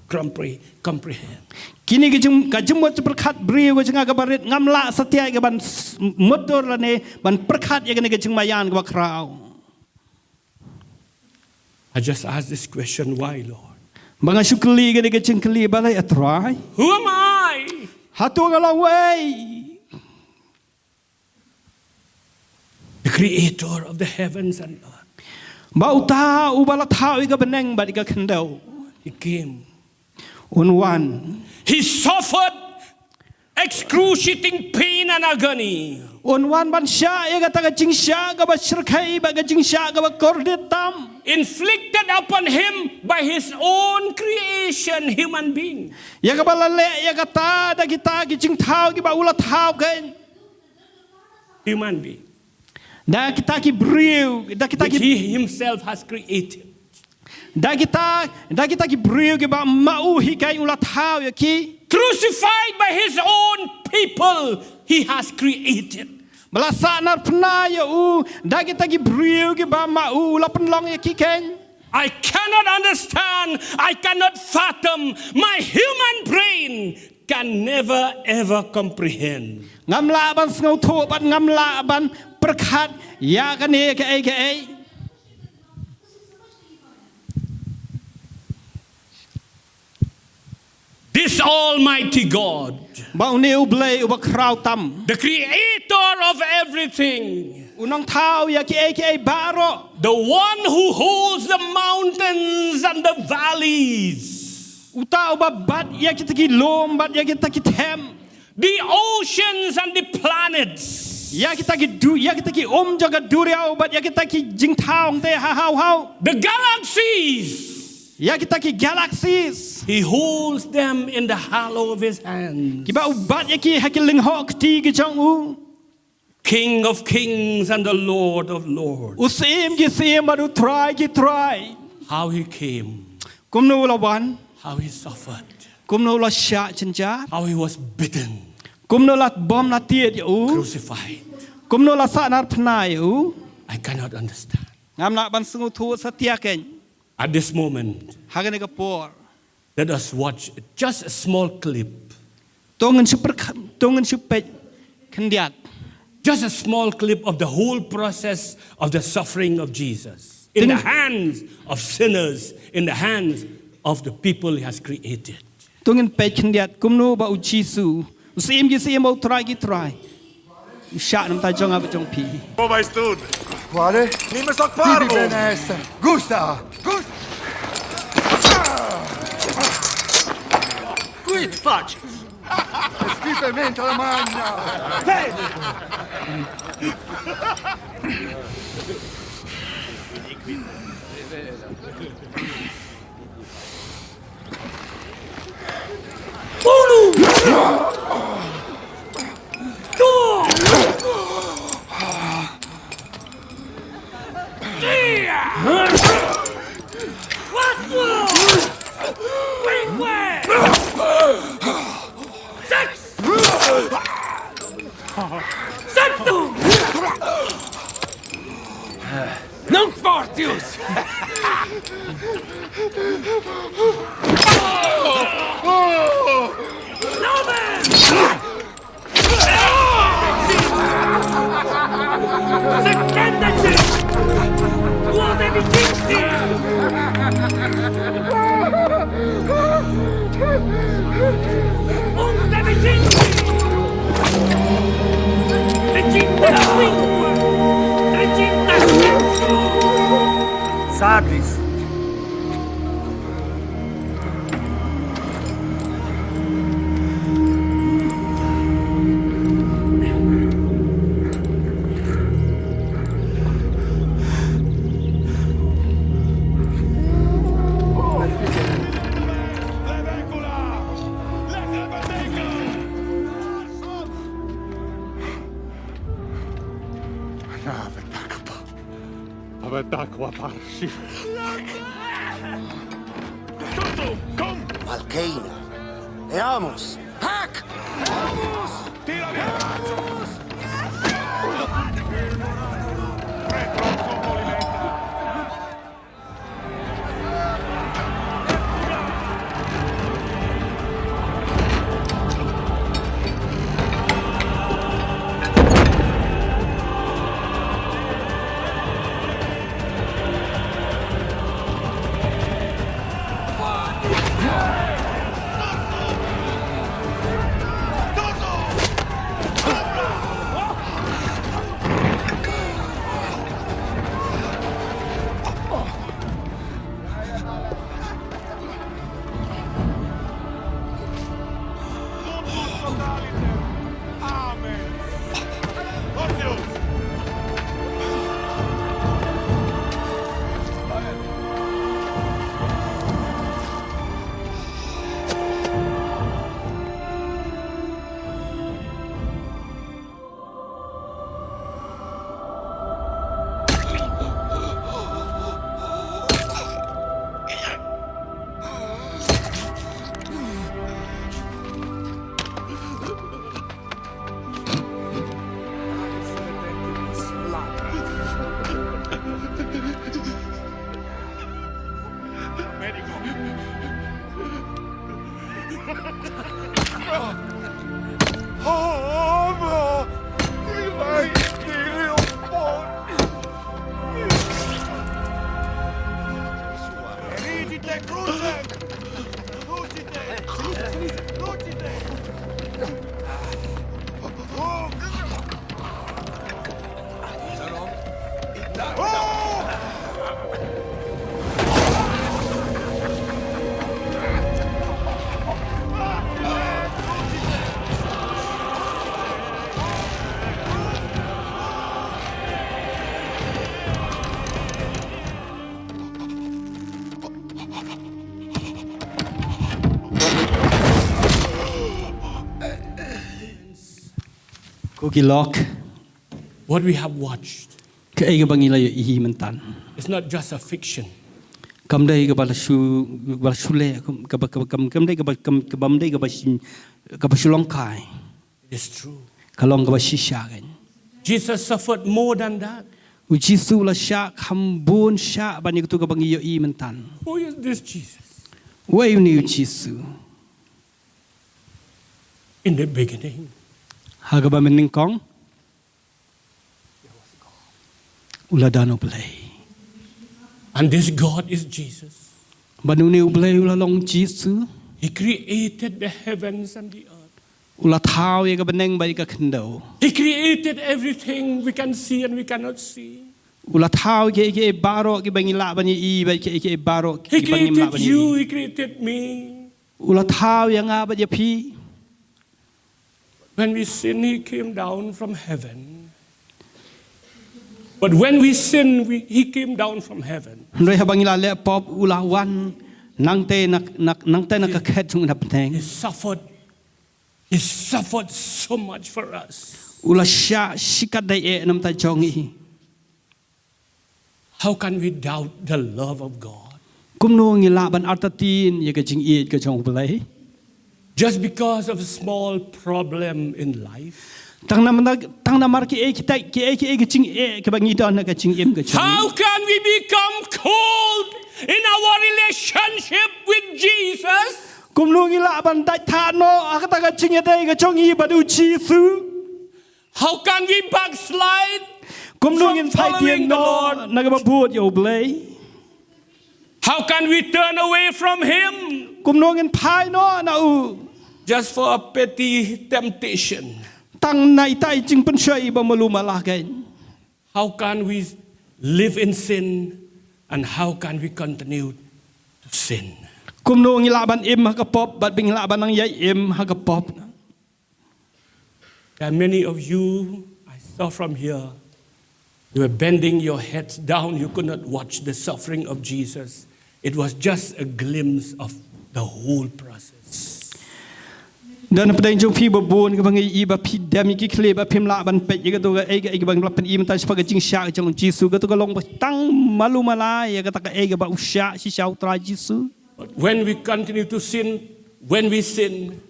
compre-, comprehend. Kine ka jing, ka jingmut jingpyrkhat briew ka jong nga kaba rit ngam lah satia ïa ka ban s-, mutdur lane ban pyrkhat ïa kane ka jingmaïan kaba khraw. I just ask this question, "Why, Lord?" Ba nga shu kylli kane ka jingkylli, "Balei, A Trai?" Who am I? Hato nga long uei? The creator of the heavens and earth. Ba uta uba la thaw ïa ka bneng bad ïa ka khyndew. He came. Un wan. He suffered excruciating pain and agony. Un wan ban shah ïa kata ka jingshah kaba shyrkhei bad ka jingshah kaba kordit tam. Inflicted upon him by his own creation, human being. Ïa kaba la leh ïa kata da kita ki jingthaw kiba u la thaw khein. Human being. Da kita ki briew, da kita ki, which he himself has created. Da kita, da kita ki briew kiba ma u hi khein u la thaw ïa ki. Crucified by his own people, he has created. Ba la sahnarphna ïa u da kita ki briew kiba ma u, u la pynlong ïa ki khein. I cannot understand, I cannot fathom, my human brain can never ever comprehend. Ngam lah ban sngewthuh bad ngam lah ban pyrkhat ïa kane kaei kaei. is Almighty God, ba une u Blei uba khraw tam, the creator of everything, u nongthaw ïa kiei kiei baroh, the one who holds the mountains and the valleys, uta uba bat ïa kita ki lum bad ïa kita ki them, the oceans and the planets, ïa kita ki du ïa kita ki um jong ka duriaw bad ïa kita ki jingthaw hangtei ha haw haw, the galaxies, ïa kita ki galaxies. He holds them in the hollow of his hand. Kiba u bat ïa ki ha ki lyngngoh kti ki jong u. King of kings and the Lord of lords. U Syiem ki syiem bad u Trai ki trai. How he came. Kumno u la wan. How he suffered. Kumno u la shah jynjar. How he was beaten. Kumno la bom la tied ïa u. Crucified. Kumno la sahnarphna ïa u. I cannot understand. Ngam lah ban sngewthuh satia kein. At this moment, ha kane ka por, let us watch just a small clip. To ngin shu pyrkh-, to ngin shu peit khyndiat. Just a small clip of the whole process of the suffering of Jesus in the hands of sinners, in the hands of the people he has created. To ngin peit khyndiat kumno ba u Jisu, u Syiem ki syiem, u Trai ki trai, u shah na ka bynta jong nga bad jong phi. Wo weißt du? Quale? Nimm es doch Tibi Parvo! Benessa! Gusta! Gusta! Quid facit? Scrivimento la magna! Unu! Due! Tre! Quattro! Cinque! Sei! Santo! Nunc fortius! Nove! Settanteci! Duodecimeci! Undecimeci! Trecentacinque! Trecentasette! Sadis! Ave takwa parsi. Come! Malkeina. Veamos. Hack! Tira via! Ko ki lok, what we have watched, kaei kaba ngi la ïohi mynta, it's not just a fiction. Kam dei kaba la shu, kaba la shu leh, kaba, kaba, kam, kam dei kaba, kam, kaba, kam dei kaba shu, kaba shu long kai. It is true. Ka long kaba shisha kan. Jesus suffered more than that. U Jisu u la shah kham bun shah ban ïa katu kaba ngi ïohi mynta. Who is this Jesus? Uei une u Jisu? In the beginning, ha kaba mynnyngkong u la don U Blei. And this God is Jesus. Bad une U Blei u la long Jisu. He created the heavens and the earth. U la thaw ïa ka bneng bad ïa ka khyndew. He created everything we can see and we cannot see. U la thaw kiei kiei baroh kiba ngi lah ban ïohi bad kiei kiei baroh kiba ngim lah ban ïohi. He created you, he created me. U la thaw ïa nga bad ïa phi. When we sin, he came down from heaven. But when we sin, we, he came down from heaven. Hynrei haba ngi la leh pop u la wan nangta na, na, nangta na ka khet jong u na bneng. He suffered. He suffered so much for us. U la shah shikatdei eh na ka bynta jong ngi. How can we doubt the love of God? Kumno ngi lah ban artatien ïa ka jingïeit ka jong U Blei? Just because of a small problem in life. Tang namar, tang namar kiei kiei, kiei kiei ka jingeh kaba ngi don ha ka jingim ka jong ngi. How can we become cold in our relationship with Jesus? Kumno ngi lah ban dait thad noh ha kata ka jingïadei ka jong ngi bad U Jisu? How can we backslide from following the Lord? Kumno ngin phai dien noh na kaba bud ïa U Blei? How can we turn away from him? Kumno ngin phai noh na u? Just for a petty temptation. Tang na ita i jingpynshoi ba malu mala kein. How can we live in sin and how can we continue to sin? Kumno ngi lah ban im ha ka pop bad ba ngi lah ban nang ïai im ha ka pop? There are many of you I saw from here. You were bending your heads down. You could not watch the suffering of Jesus. It was just a glimpse of the whole process. Don na pdeng jong phi ba bun kaba ngi i ba phi dem ïa ki khlieh ba phim lah ban peit ïa kato kaei kaei kaba ngi la pyni mynta shaphang ka jingshah jong U Jisu, kato ka long ba tang malu mala ïa kata kaei kaba u shah shisha U Trai Jisu. But when we continue to sin, when we sin,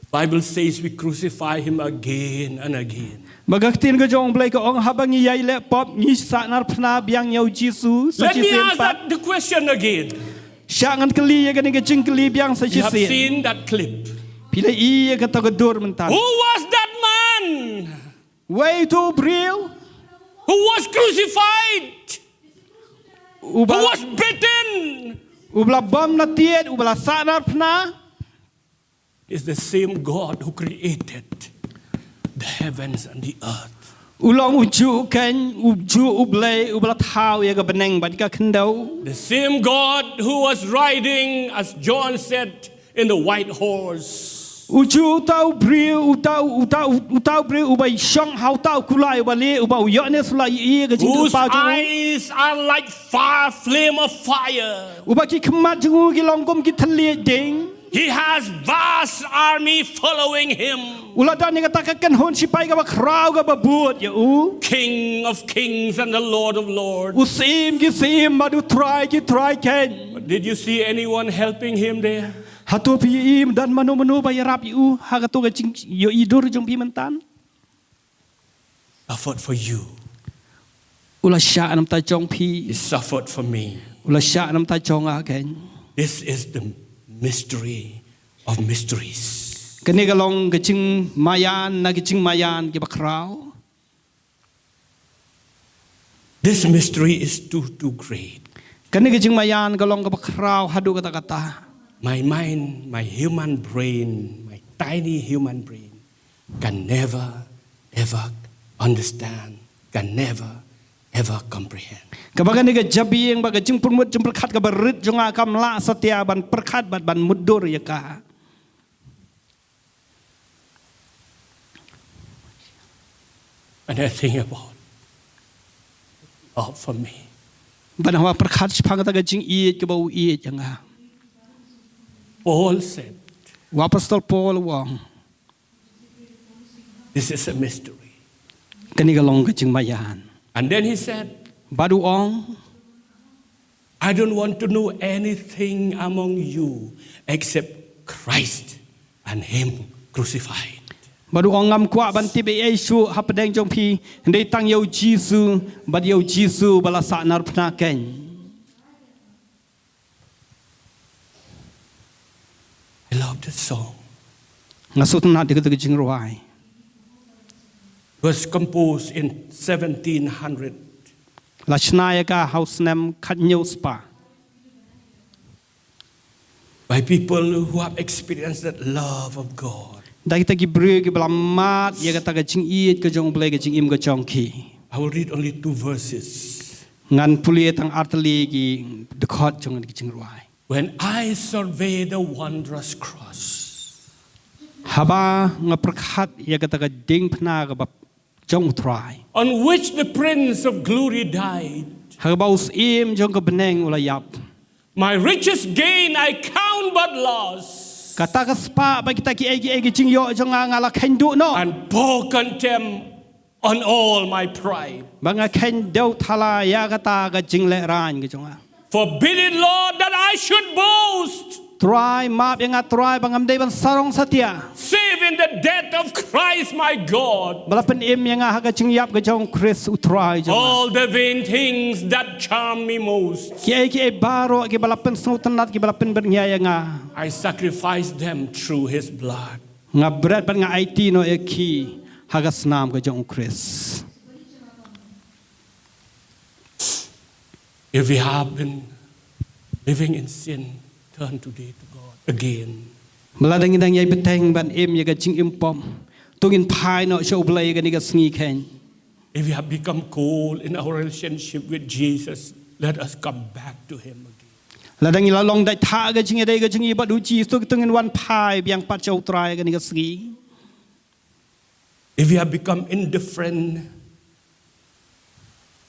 Bible says we crucify him again and again. Ba ka ktien ka jong U Blei ka ong haba ngi ïai leh pop ngi sahnarphna biang ïa U Jisu sa shisien pat. Let me ask that, the question again. Shah ngan kylli ïa kane ka jingkylli biang sa shisien. You have seen that clip. Phi la i ïa kata ka dur mynta. Who was that man? Uei uto u briew? Who was crucified? Uba la, who was beaten? Uba la bom na tied, uba la sahnarphna. Is the same God who created the heavens and the earth. U long ujuh kein, ujuh U Blei uba la thaw ïa ka bneng bad ka khyndew. The same God who was riding, as John said, in the white horse. Ujuh uta u briew, uta, uta, uta u briew uba shong ha uta u kulai uba lieh, uba u Ïoannis u la ïohi ïa ka jingkyrpad jong u. Whose eyes are like fire, flame of fire. Uba ki khmat jong u ki long kum ki thylliej dieng. He has vast army following him. U la don ïa kata ka kynhun sipai kaba khraw kaba bud ïa u. King of kings and the Lord of lords. U Syiem ki syiem bad U Trai ki trai kein. But did you see anyone helping him there? Hato phi i don mano mano ba ïarap ïa u ha kato ka jingïohi dur jong phi mynta? Suffered for you. U la shah namar jong phi. He suffered for me. U la shah namar jong nga kein. This is the mystery of mysteries. Kane ka long ka jingmaïan na ka jingmaïan kiba khraw. This mystery is too, too great. Kane ka jingmaïan ka long kaba khraw haduh katta katta. My mind, my human brain, my tiny human brain can never, ever understand, can never, ever comprehend. Kaba kane ka jabieng bad ka jingpyrmut jingpyrkhat kaba rit jong nga kam lah satia ban pyrkhat bad ban mutdur ïa ka. And I think about love for me. Bad haba pyrkhat shaphang kata ka jingïeit kaba u ïeit ïa nga. Paul said, u Apostol Paul u ong, This is a mystery. Kane ka long ka jingmaïan. And then he said, Bad u ong, I don't want to know anything among you except Christ and Him crucified. Bad u ong, ngam kwah ban tip ei ei shuh hapdeng jong phi, hynrei tang ïa u Jisu, bad ïa u Jisu ba la sahnarphna keiñ. I love this song. Nga sngewtynnat ïa kata ka jingrwai. It was composed in seventeen hundred. La shna ïa ka ha u snem khathynñiew spah. By people who have experienced that love of God. Da kita ki briew kiba la mad ïa kata ka jingïeit ka jong U Blei ka jingim ka jong ki. I will read only two verses. Ngan pule tang artylli ki dkhot jong kane ka jingrwai. When I survey the wondrous cross, haba nga pyrkhat ïa kata ka diengphna kaba jong U Trai, on which the Prince of Glory died, ha kaba u Syiem jong ka bneng u la ïap. My richest gain I count but loss. Kata ka spah bad kita ki ei ki ei ki jingïoh jong nga nga la kheiñ duh noh. And pour contempt on all my pride. Ba nga kheiñ dew thala ïa kata ka jinglehrain ka jong nga. Forbid it, Lord, that I should boast. Trai, map ïa nga Trai ba ngam dei ban sarong satia. Save in the death of Christ my God. Ba la pynim ïa nga ha ka jingïap ka jong Khrist U Trai jong nga. All the vain things that charm me most. Ki ei ki ei baroh kiba la pynsngewtynnat kiba la pynbyrngia ïa nga. I sacrifice them through His blood. Nga bret bad nga aiti noh ïa ki ha ka snam ka jong U Khrist. If we have been living in sin, turn today to God again. Ba lada ngi dang ïai bteng ban im ïa ka jingim pop, to ngin phai noh sha U Blei kane ka sngi khein. If we have become cold in our relationship with Jesus, let us come back to Him again. Lada ngi la long dait thah ka jingïadei ka jong ngi bad U Jisu, to ngin wan phai biang pat sha U Trai kane ka sngi. If we have become indifferent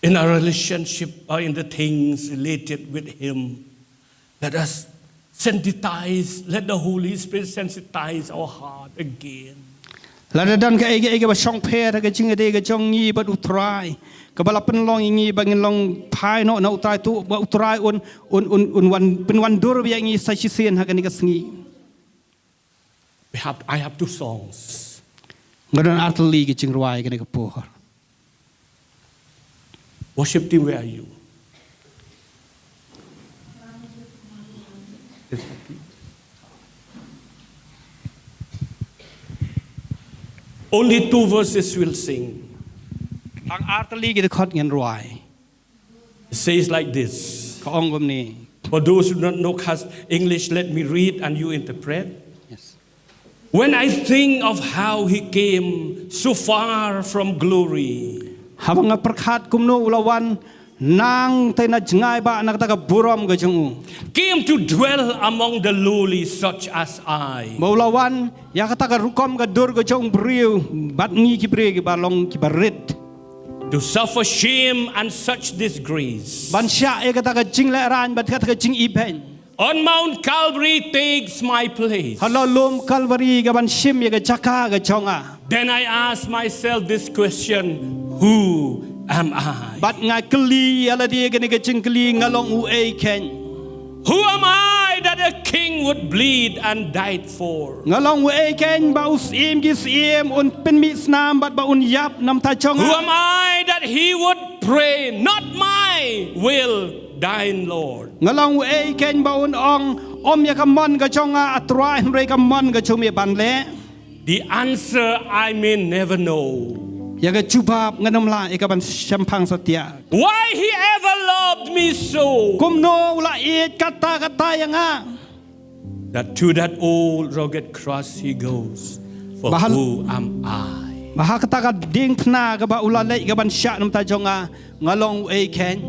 in our relationship or in the things related with Him, let us sensitize, let the Holy Spirit sensitize our heart again. Lada don kaei kaei kaba shongpher ha ka jingïadei ka jong ngi bad U Trai, kaba la pynlong ïa ngi ba ngin long phai noh na U Trai, to ba U Trai un, un, un, un wan, pynwandur bad ïa ngi sa shisien ha kane ka sngi. We have, I have two songs. Nga don artylli ki jingrwai kane ka por. Worship team, where are you? Only two verses we'll sing. Tang artylli ki dkhot ngin rwai. It says like this. Ka ong kumne. For those who do not know Khas-, English, let me read and you interpret. Yes. When I think of how He came so far from glory, haba nga pyrkhat kumno u la wan nangta na jngai ba na kata ka burom ka jong u, came to dwell among the lowly such as I. Ba u la wan ïa kata ka rukom ka dur ka jong u briew, bad ngi ki briew kiba long kiba rit. To suffer shame and such disgrace. Ban shah ïa kata ka jinglehrain bad kata ka jingibeiñ. On Mount Calvary takes my place. Ha la lum Calvary ka ban shim ïa ka jaka ka jong nga. Then I ask myself this question, who am I? Bad nga kylli ïa lade kane ka jingkylli, nga long uei khein? Who am I that a king would bleed and died for? Nga long uei khein ba u syiem ki syiem un pynmih snam bad ba un ïap namta jong nga? Who am I that He would pray, not my will, thine, Lord? Nga long uei khein ba un ong, ym ïa ka mon ka jong nga A Trai, hynrei ka mon ka jong me ban leh. The answer I may never know. Ïa ka jubab ngan ym lah ïa ka ban shemphang satia. Why He ever loved me so. Kumno u la ïeit katta katta ïa nga. That to that old rugged cross He goes. For who am I? Ba ha kata ka diengphna kaba u la leit ka ban shah namta jong nga, nga long uei khein?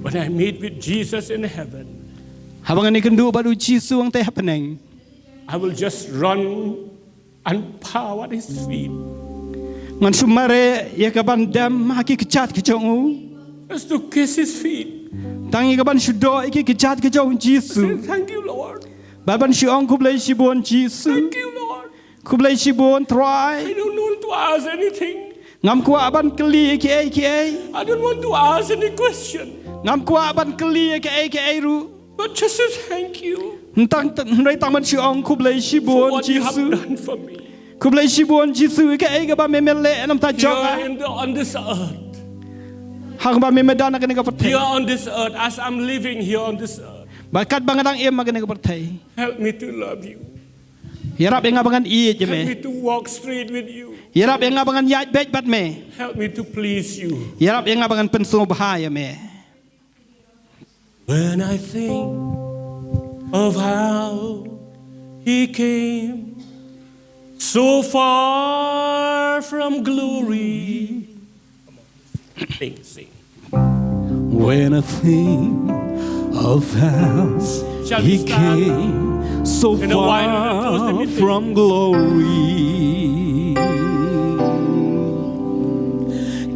When I meet with Jesus in heaven, haba ngan ïakynduh bad U Jisu hangtei ha bneng, I will just run and bow at His feet. Ngan shu mareh ïa ka ban dem ha ki kjat ka jong u. Just to kiss His feet. Tang ïa ka ban shu doh ïa ki kjat ka jong U Jisu. Say, thank you, Lord. Bad ban shu ong, khublei shibun Jisu. Thank you, Lord. Khublei shibun Trai. I don't want to ask anything. Ngam kwah ban kylli kiei kiei. I don't want to ask any question. Ngam kwah ban kylli kiei kiei ruh. But just to thank you. Hynrei tang ban shu ong khublei shibun Jisu. For what you have done for me. Khublei shibun Jisu ïa kaei kaba me leh namar jong nga. Here in the, on this earth. Haba me don ha kane ka pyrthei. Here on this earth, as I'm living here on this earth. Bad katba nga dang im ha kane ka pyrthei. Help me to love you. Ïarap ïa nga ba ngan ïeit ïa me. Help me to walk straight with you. Ïarap ïa nga ba ngan ïaid beit bad me. Help me to please you. Ïarap ïa nga ba ngan pynsngewbha ïa me. When I think of how he came so far from glory. Sing, sing. When I think of how he came so far from glory,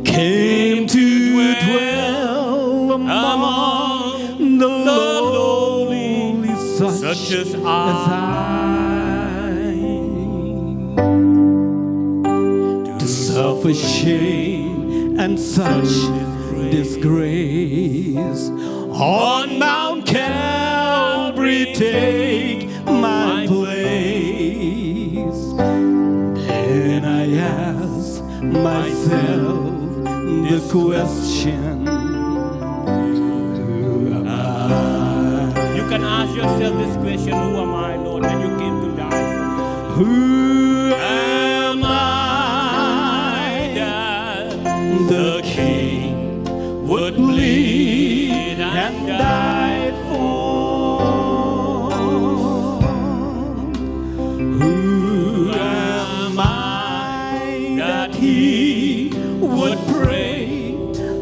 came to dwell among the lowly, such as I, to suffer shame and such disgrace. On Mount Calvary, take my place. Then I ask myself the question, who am I? You can ask yourself this question, who am I, Lord, that you came to die for me? Who am I that the King would bleed and die for? Who am I that he would pray,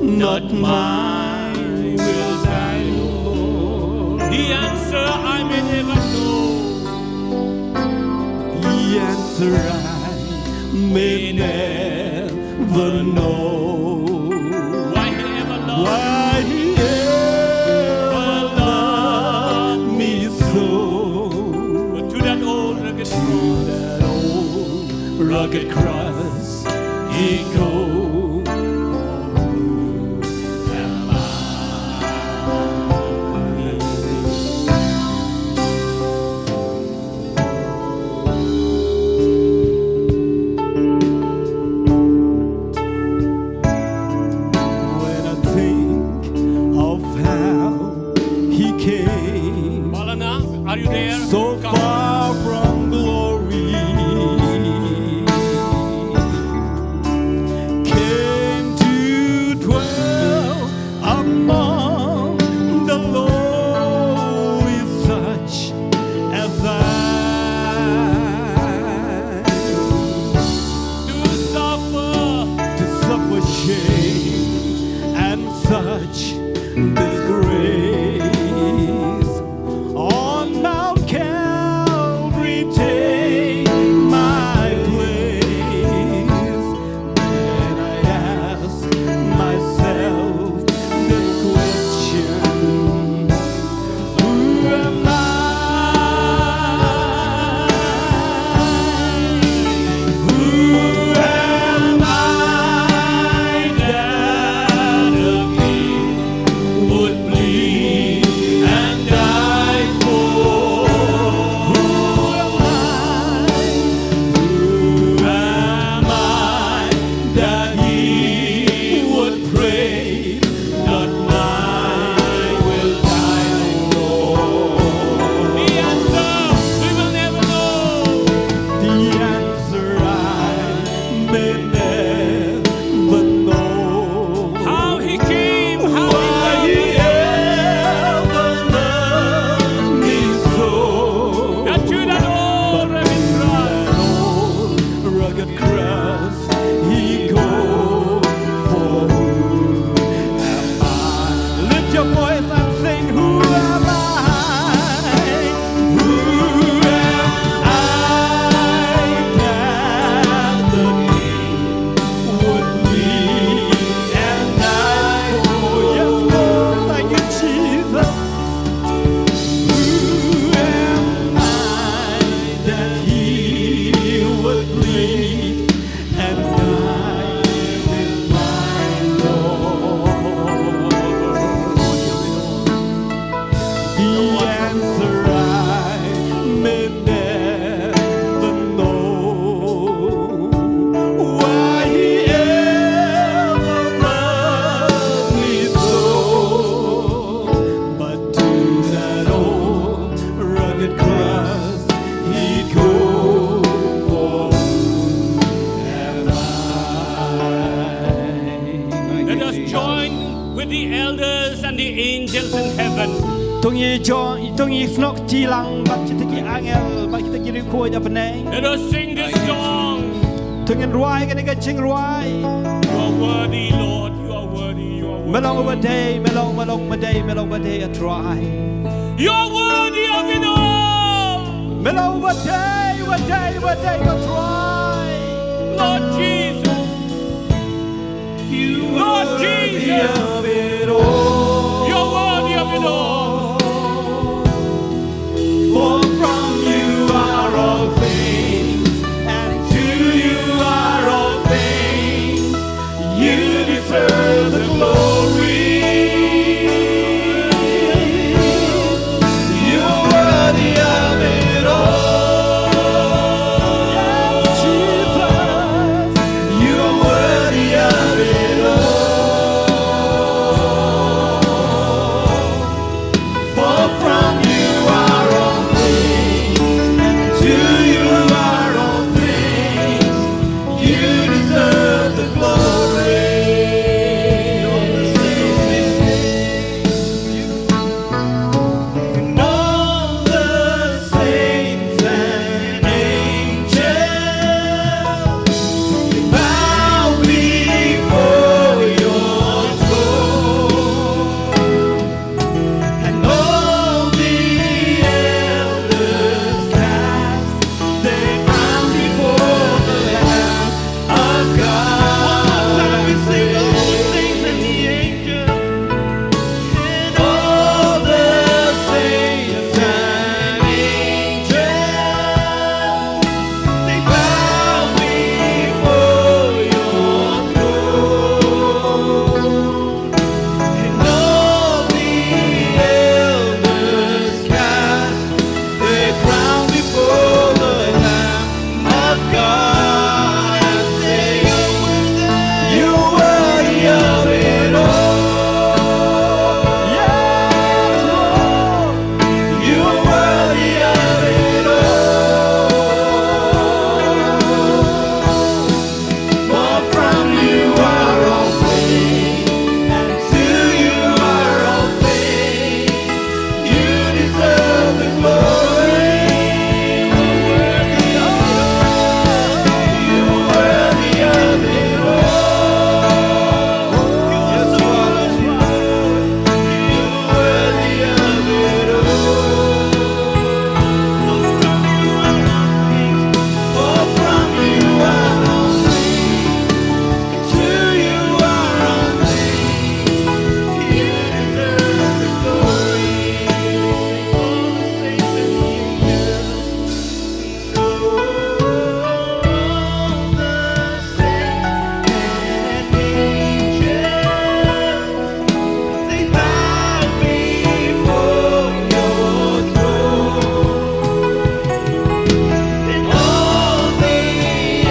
not my will thine, Lord? The answer I may never know. The answer I may never know. Why he ever loved, why he ever loved me so. But to that old rugged cross, that old rugged cross he goes. When I think of how he came, Balana, are you there? So far from glory, came to dwell among the lowly, such as I. To suffer, to suffer shame and such disgrace. On Mount Calvary, take my place. Then I ask myself this question, who am I? Who am I that the King would bleed and die for? Who am I? Who am I that he would pray, not my will thine, Lord? The answer we will never know. The answer I may never know. How he came, how he loved me so. Why he ever loved me so. That to that old rugged cross, that old rugged cross he goes. For who am I? Lift your voice and sing, who am I? Who am I that the King would bleed and die for? Yes, Lord. Thank you, Jesus. Who am I that he in heaven. To ngi jong, to ngi snoh kti lang bad kita ki angel, bad kita ki riewkhuid ha bneng. Let us sing this song. To ngin rwai kane ka jingrwai. You are worthy, Lord. You are worthy. You are worthy. Me long uba dei, me long, me long uba dei, me long uba dei, A Trai. You are worthy of it all. Me long uba dei, uba dei, uba dei, A Trai. Lord Jesus. You Lord worthy Jesus. Of it all. You're worthy of it all. For from you are all things, and to you are all things. You deserve the glory. You're worthy of it all. Yes, Jesus. You're worthy of it all. For from you are all things, and to you are all things. You deserve the glory. And all the saints and angels bow before your throne. And all the elders cast their crowns before the Lamb of God. One more time we sing, all the saints and the angels. And all the saints and angels, they bow before your throne. And all the elders cast their crowns before the Lamb of God and say, you're worthy of it all. Yes, Lord. You're worthy of it all. For from you are all things, and to you are all things. You deserve the glory. You're worthy of it all. Yes, Lord. You're worthy of it all. For from you are all things, for from you are all things, to you are all things. You deserve the glory. All the saints and the angels, all the saints and angels, they bow before your throne. And all the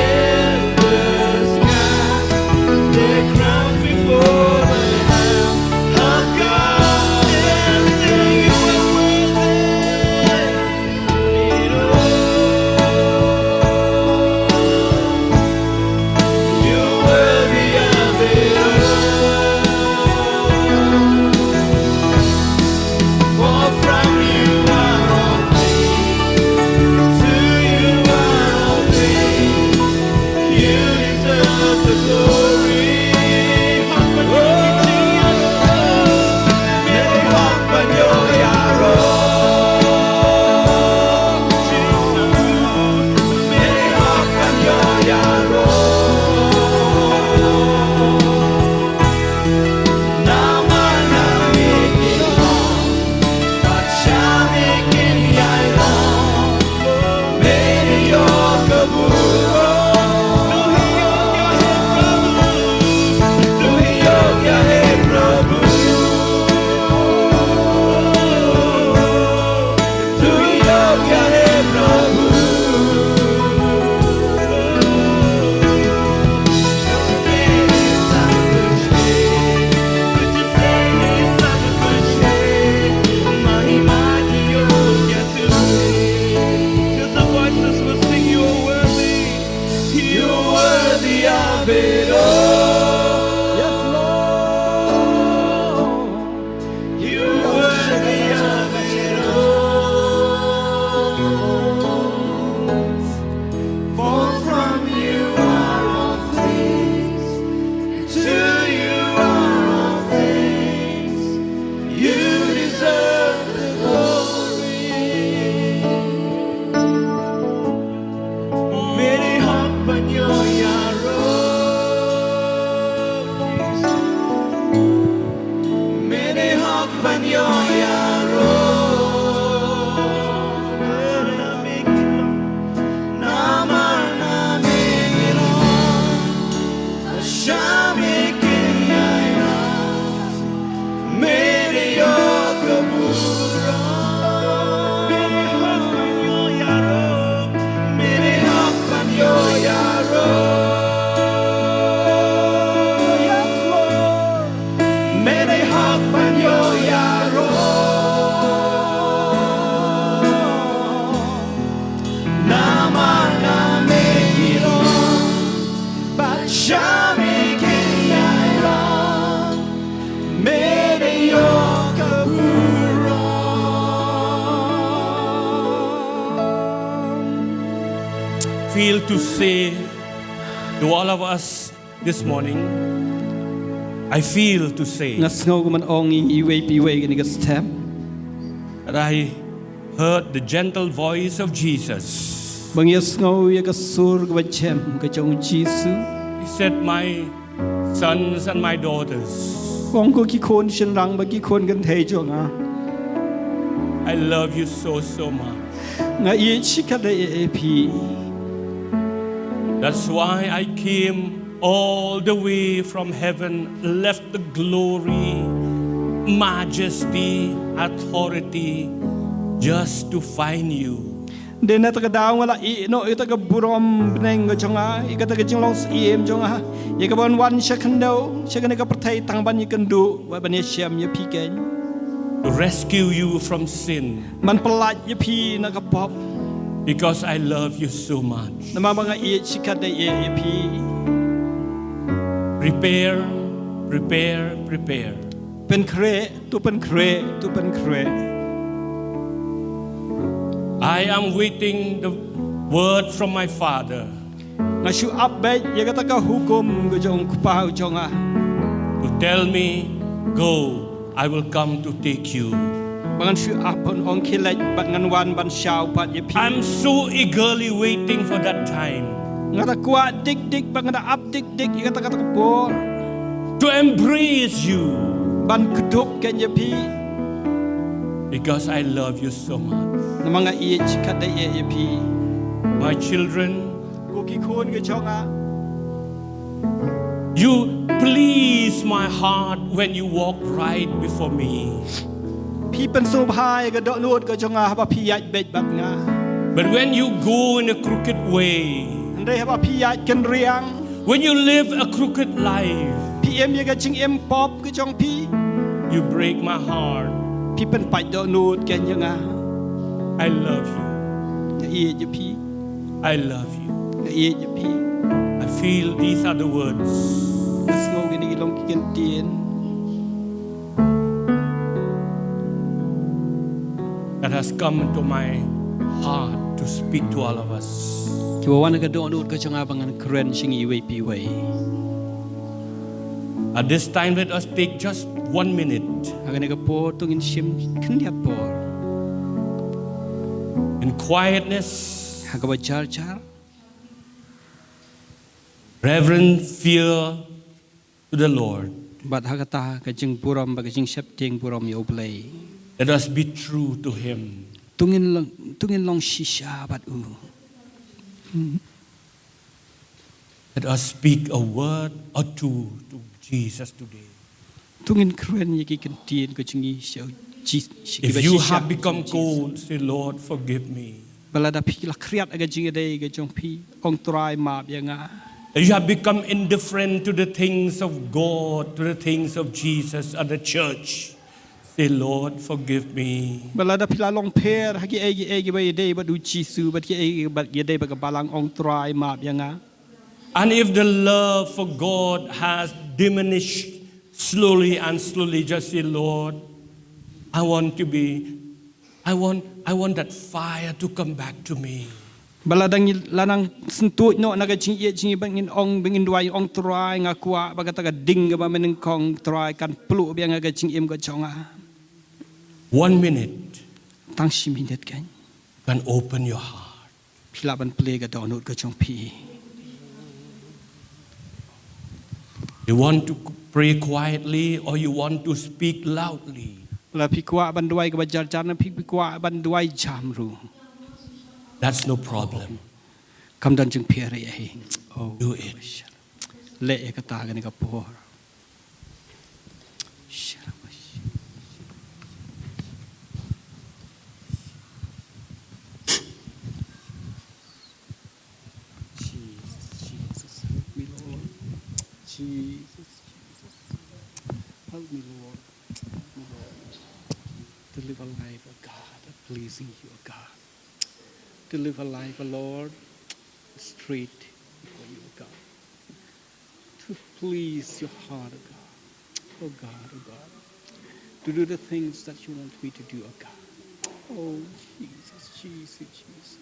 elders cast their crowns before the Lamb of God and say, you are worthy. Just the voices will sing, you are worthy. You're worthy of it all. Yes, Lord. You feel to say to all of us this morning, I feel to say Nga sngew ka man ong ïa iwei pa iwei kane ka step. That I heard the gentle voice of Jesus. Ba nga sngew ïa ka sur kaba jem ka jong u Jisu. He said, "My sons and my daughters, ong ko ki khun shynrang bad ki khun kynthei jong nga, I love you so, so much." Nga ïeit shikatdei ïa phi. That's why I came all the way from heaven, left the glory, majesty, authority, just to find you. Dei na kata ka daw nga la ïeh noh ïa kata ka burom bneng ka jong nga, ïa kata ka jinglong syiem jong nga, ïa kaba nga wan sha khyndew sha kane ka pyrthei tang ban ïakynduh bad ban ïashem ïa phi keiñ. To rescue you from sin. Ban pyllait ïa phi na ka pop. Because I love you so much. Namar ba nga ïeit shikatdei ïa phi. Prepare, prepare, prepare. Pynkhreh, to pynkhreh, to pynkhreh. I am waiting the word from my Father. Nga shu ap beit ïa kata ka hukum ka jong u Kpa u jong nga. To tell me, "Go, I will come to take you." Ba ngan shu ap ban ong khie leit bad ngan wan ban shaw pat ïa phi. I'm so eagerly waiting for that time. Nga da kwah dik dik bad nga da ap dik dik ïa kata kata ka por. To embrace you. Ban kdup keiñ ïa phi. Because I love you so much. Namar nga ïeit shikatdei ïa phi. My children, ko ki khun ka jong nga. You please my heart when you walk right before me. Phi pynsngewbha ïa ka dohnud ka jong nga haba phi ïaid beit bad nga. But when you go in a crooked way, hynrei haba phi ïaid kynriang, when you live a crooked life, phi im ïa ka jingim pop ka jong phi, you break my heart. Phi pynpait dohnud keiñ ïa nga. I love you. Nga ïeit ïa phi. I love you. Nga ïeit ïa phi. I feel these are the words. Nga sngew kine ki long ki kyntien that has come into my heart to speak to all of us. Kiba wan ha ka dohnud ka jong nga ba ngan kren sha ngi iwei pa iwei. At this time, let us take just one minute. Ha kane ka por to ngin shim khyndiat por. In quietness, ha kaba jar jar. Reverent fear to the Lord. Bad ha kata ka jingburom bad ka jingsheptieng burom ïa U Blei. Let us be true to Him. To ngin long, to ngin long shisha bad U. Let us speak a word or two to Jesus today. To ngin kren ïa ki kyntien ka jong ngi sha U Ji-, sha kiba shisha. If you have become cold, say, "Lord, forgive me." Ba lada phi la khriat ha ka jingïadei ka jong phi, ong, "Trai, map ïa nga." If you have become indifferent to the things of God, to the things of Jesus and the church, say, "Lord, forgive me." Ba lada phi la long pher ha kiei kiei kiba ïadei bad U Jisu, bad kiei kiba ïadei bad ka balang, ong, "Trai, map ïa nga." And if the love for God has diminished slowly and slowly, just say, "Lord, I want to be, I want, I want that fire to come back to me." Ba lada ngi la nang syntuid noh na ka jingïeit jong ngi bad ngin ong, ba ngin duwai, ong, "Trai, nga kwah ba kata ka ding kaba mynnyngkong, Trai, kan pluh biang ha ka jingim ka jong nga." One minute. Tang shi minit keiñ. Can open your heart. Phi lah ban plie ka dohnud ka jong phi. You want to pray quietly or you want to speak loudly? La phi kwah ban duwai kaba jar jar ne phi kwah ban duwai jam ruh, that's no problem. Kam don jingpher ei ei. Oh. Do it. Leh ïa kata ha kane ka por. Jesus, Jesus, help me, Lord. Jesus, Jesus, help me, Lord. Help me, Lord. Deliver life, oh God, pleasing you, oh God. To live a life, O Lord, straight before you, O God. To please your heart, O God. O God, O God. To do the things that you want me to do, O God. Oh, Jesus, Jesus, Jesus.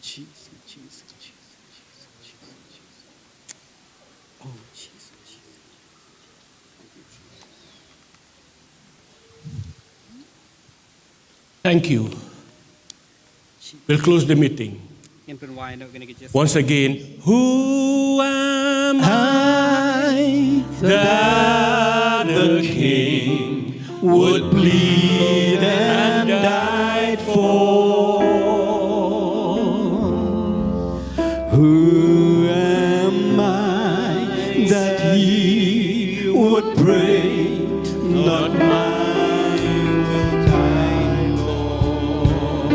Jesus, Jesus, Jesus, Jesus. Oh, Jesus, Jesus. Thank you, Jesus. Thank you. We'll close the meeting. Once again, who am I that the king would plead and died for? Who am I that he would pray, not mine will die, Lord?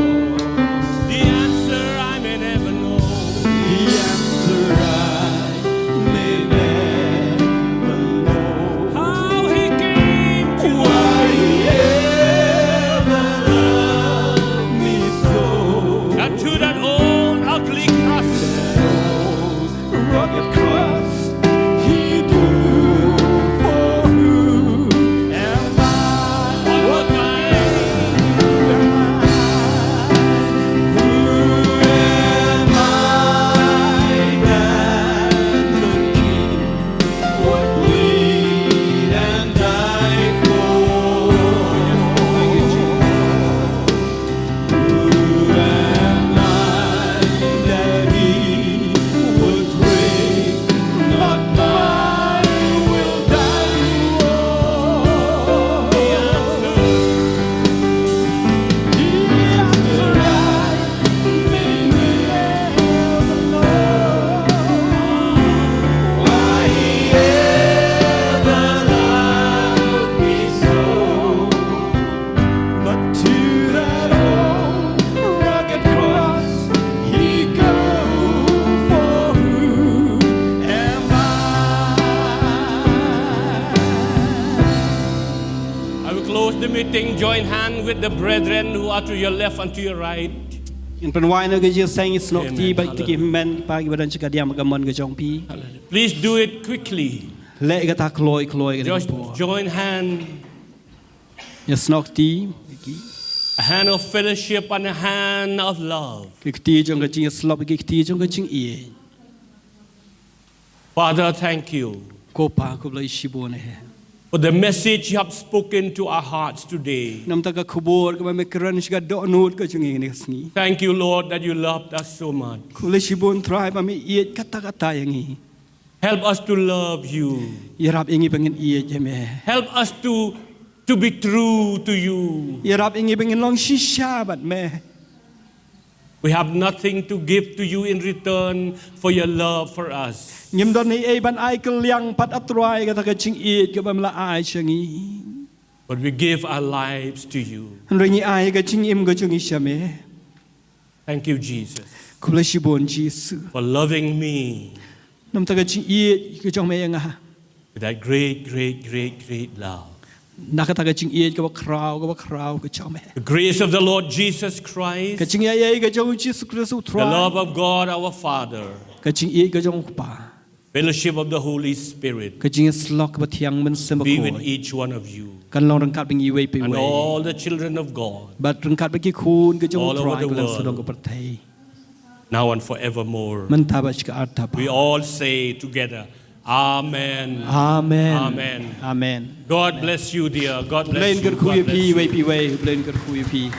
The answer I may never know. The answer I may never know. How he came to why he ever loved me so. And to that old ugly cross. Rugged cross he drew for who am I? Who am I? Who am I that the king would bleed and die for? Who am I that he would pray, not mine will die? The answer, the answer I may never know. Why he ever loved me so. But to that old rugged cross he go for who am I? I will close the meeting. Join hand with the brethren who are to your left and to your right. Ngin pynwai noh ka jingseng, ïa snoh kti bad ki hynmen ki pa kiba don sha ka diang ka mon ka jong phi. Hallelujah. Please do it quickly. Leh kata kloi kloi ka dei ka por. Just join hand. Ïa snoh kti. A hand of fellowship and a hand of love. Ki kti jong ka jingïasyllok, ki kti jong ka jingïeit. Father, thank you. Ko Pa, khublei shibun eh. For the message you have spoken to our hearts today. Namar ka khubor kaba me kren sha ka dohnud ka jong ngi kane ka sngi. Thank you, Lord, that you loved us so much. Khublei shibun Trai ba me ïeit katta katta ïa ngi. Help us to love you. Ïarap ïa ngi ba ngin ïeit ïa me. Help us to, to be true to you. Ïarap ïa ngi ba ngin long shisha bad me. We have nothing to give to you in return for your love for us. Ngim don ei ei ban ai kylliang pat, A Trai, kata ka jingïeit kaba me la ai sha ngi. But we give our lives to you. Hynrei ngi ai ka jingim ka jong ngi sha me. Thank you, Jesus. Khublei shibun Jisu. For loving me. Namar ka jingïeit ka jong me ïa nga. With that great, great, great, great love. Na kata ka jingïeit kaba khraw, kaba khraw ka jong me. The grace of the Lord Jesus Christ. Ka jingïaid ka jong U Jisu Khrist U Trai. The love of God our Father. Ka jingïeit ka jong U Kpa. Fellowship of the Holy Spirit. Ka jingïasyllok kaba thiang Mynsiem Bakhuid. Be with each one of you. Kan long ryngkat bad ngi iwei pa iwei. And all the children of God. Bad ryngkat bad ki khun ka jong U Trai all over the world. Ka long sha don ka pyrthei. Now and forevermore. Mynta bad sha ka arta ba. We all say together, Amen. Amen. Amen. Amen. God bless you, dear. God bless you. Blei kyrkhu ïa phi iwei pa iwei. Blei kyrkhu ïa phi.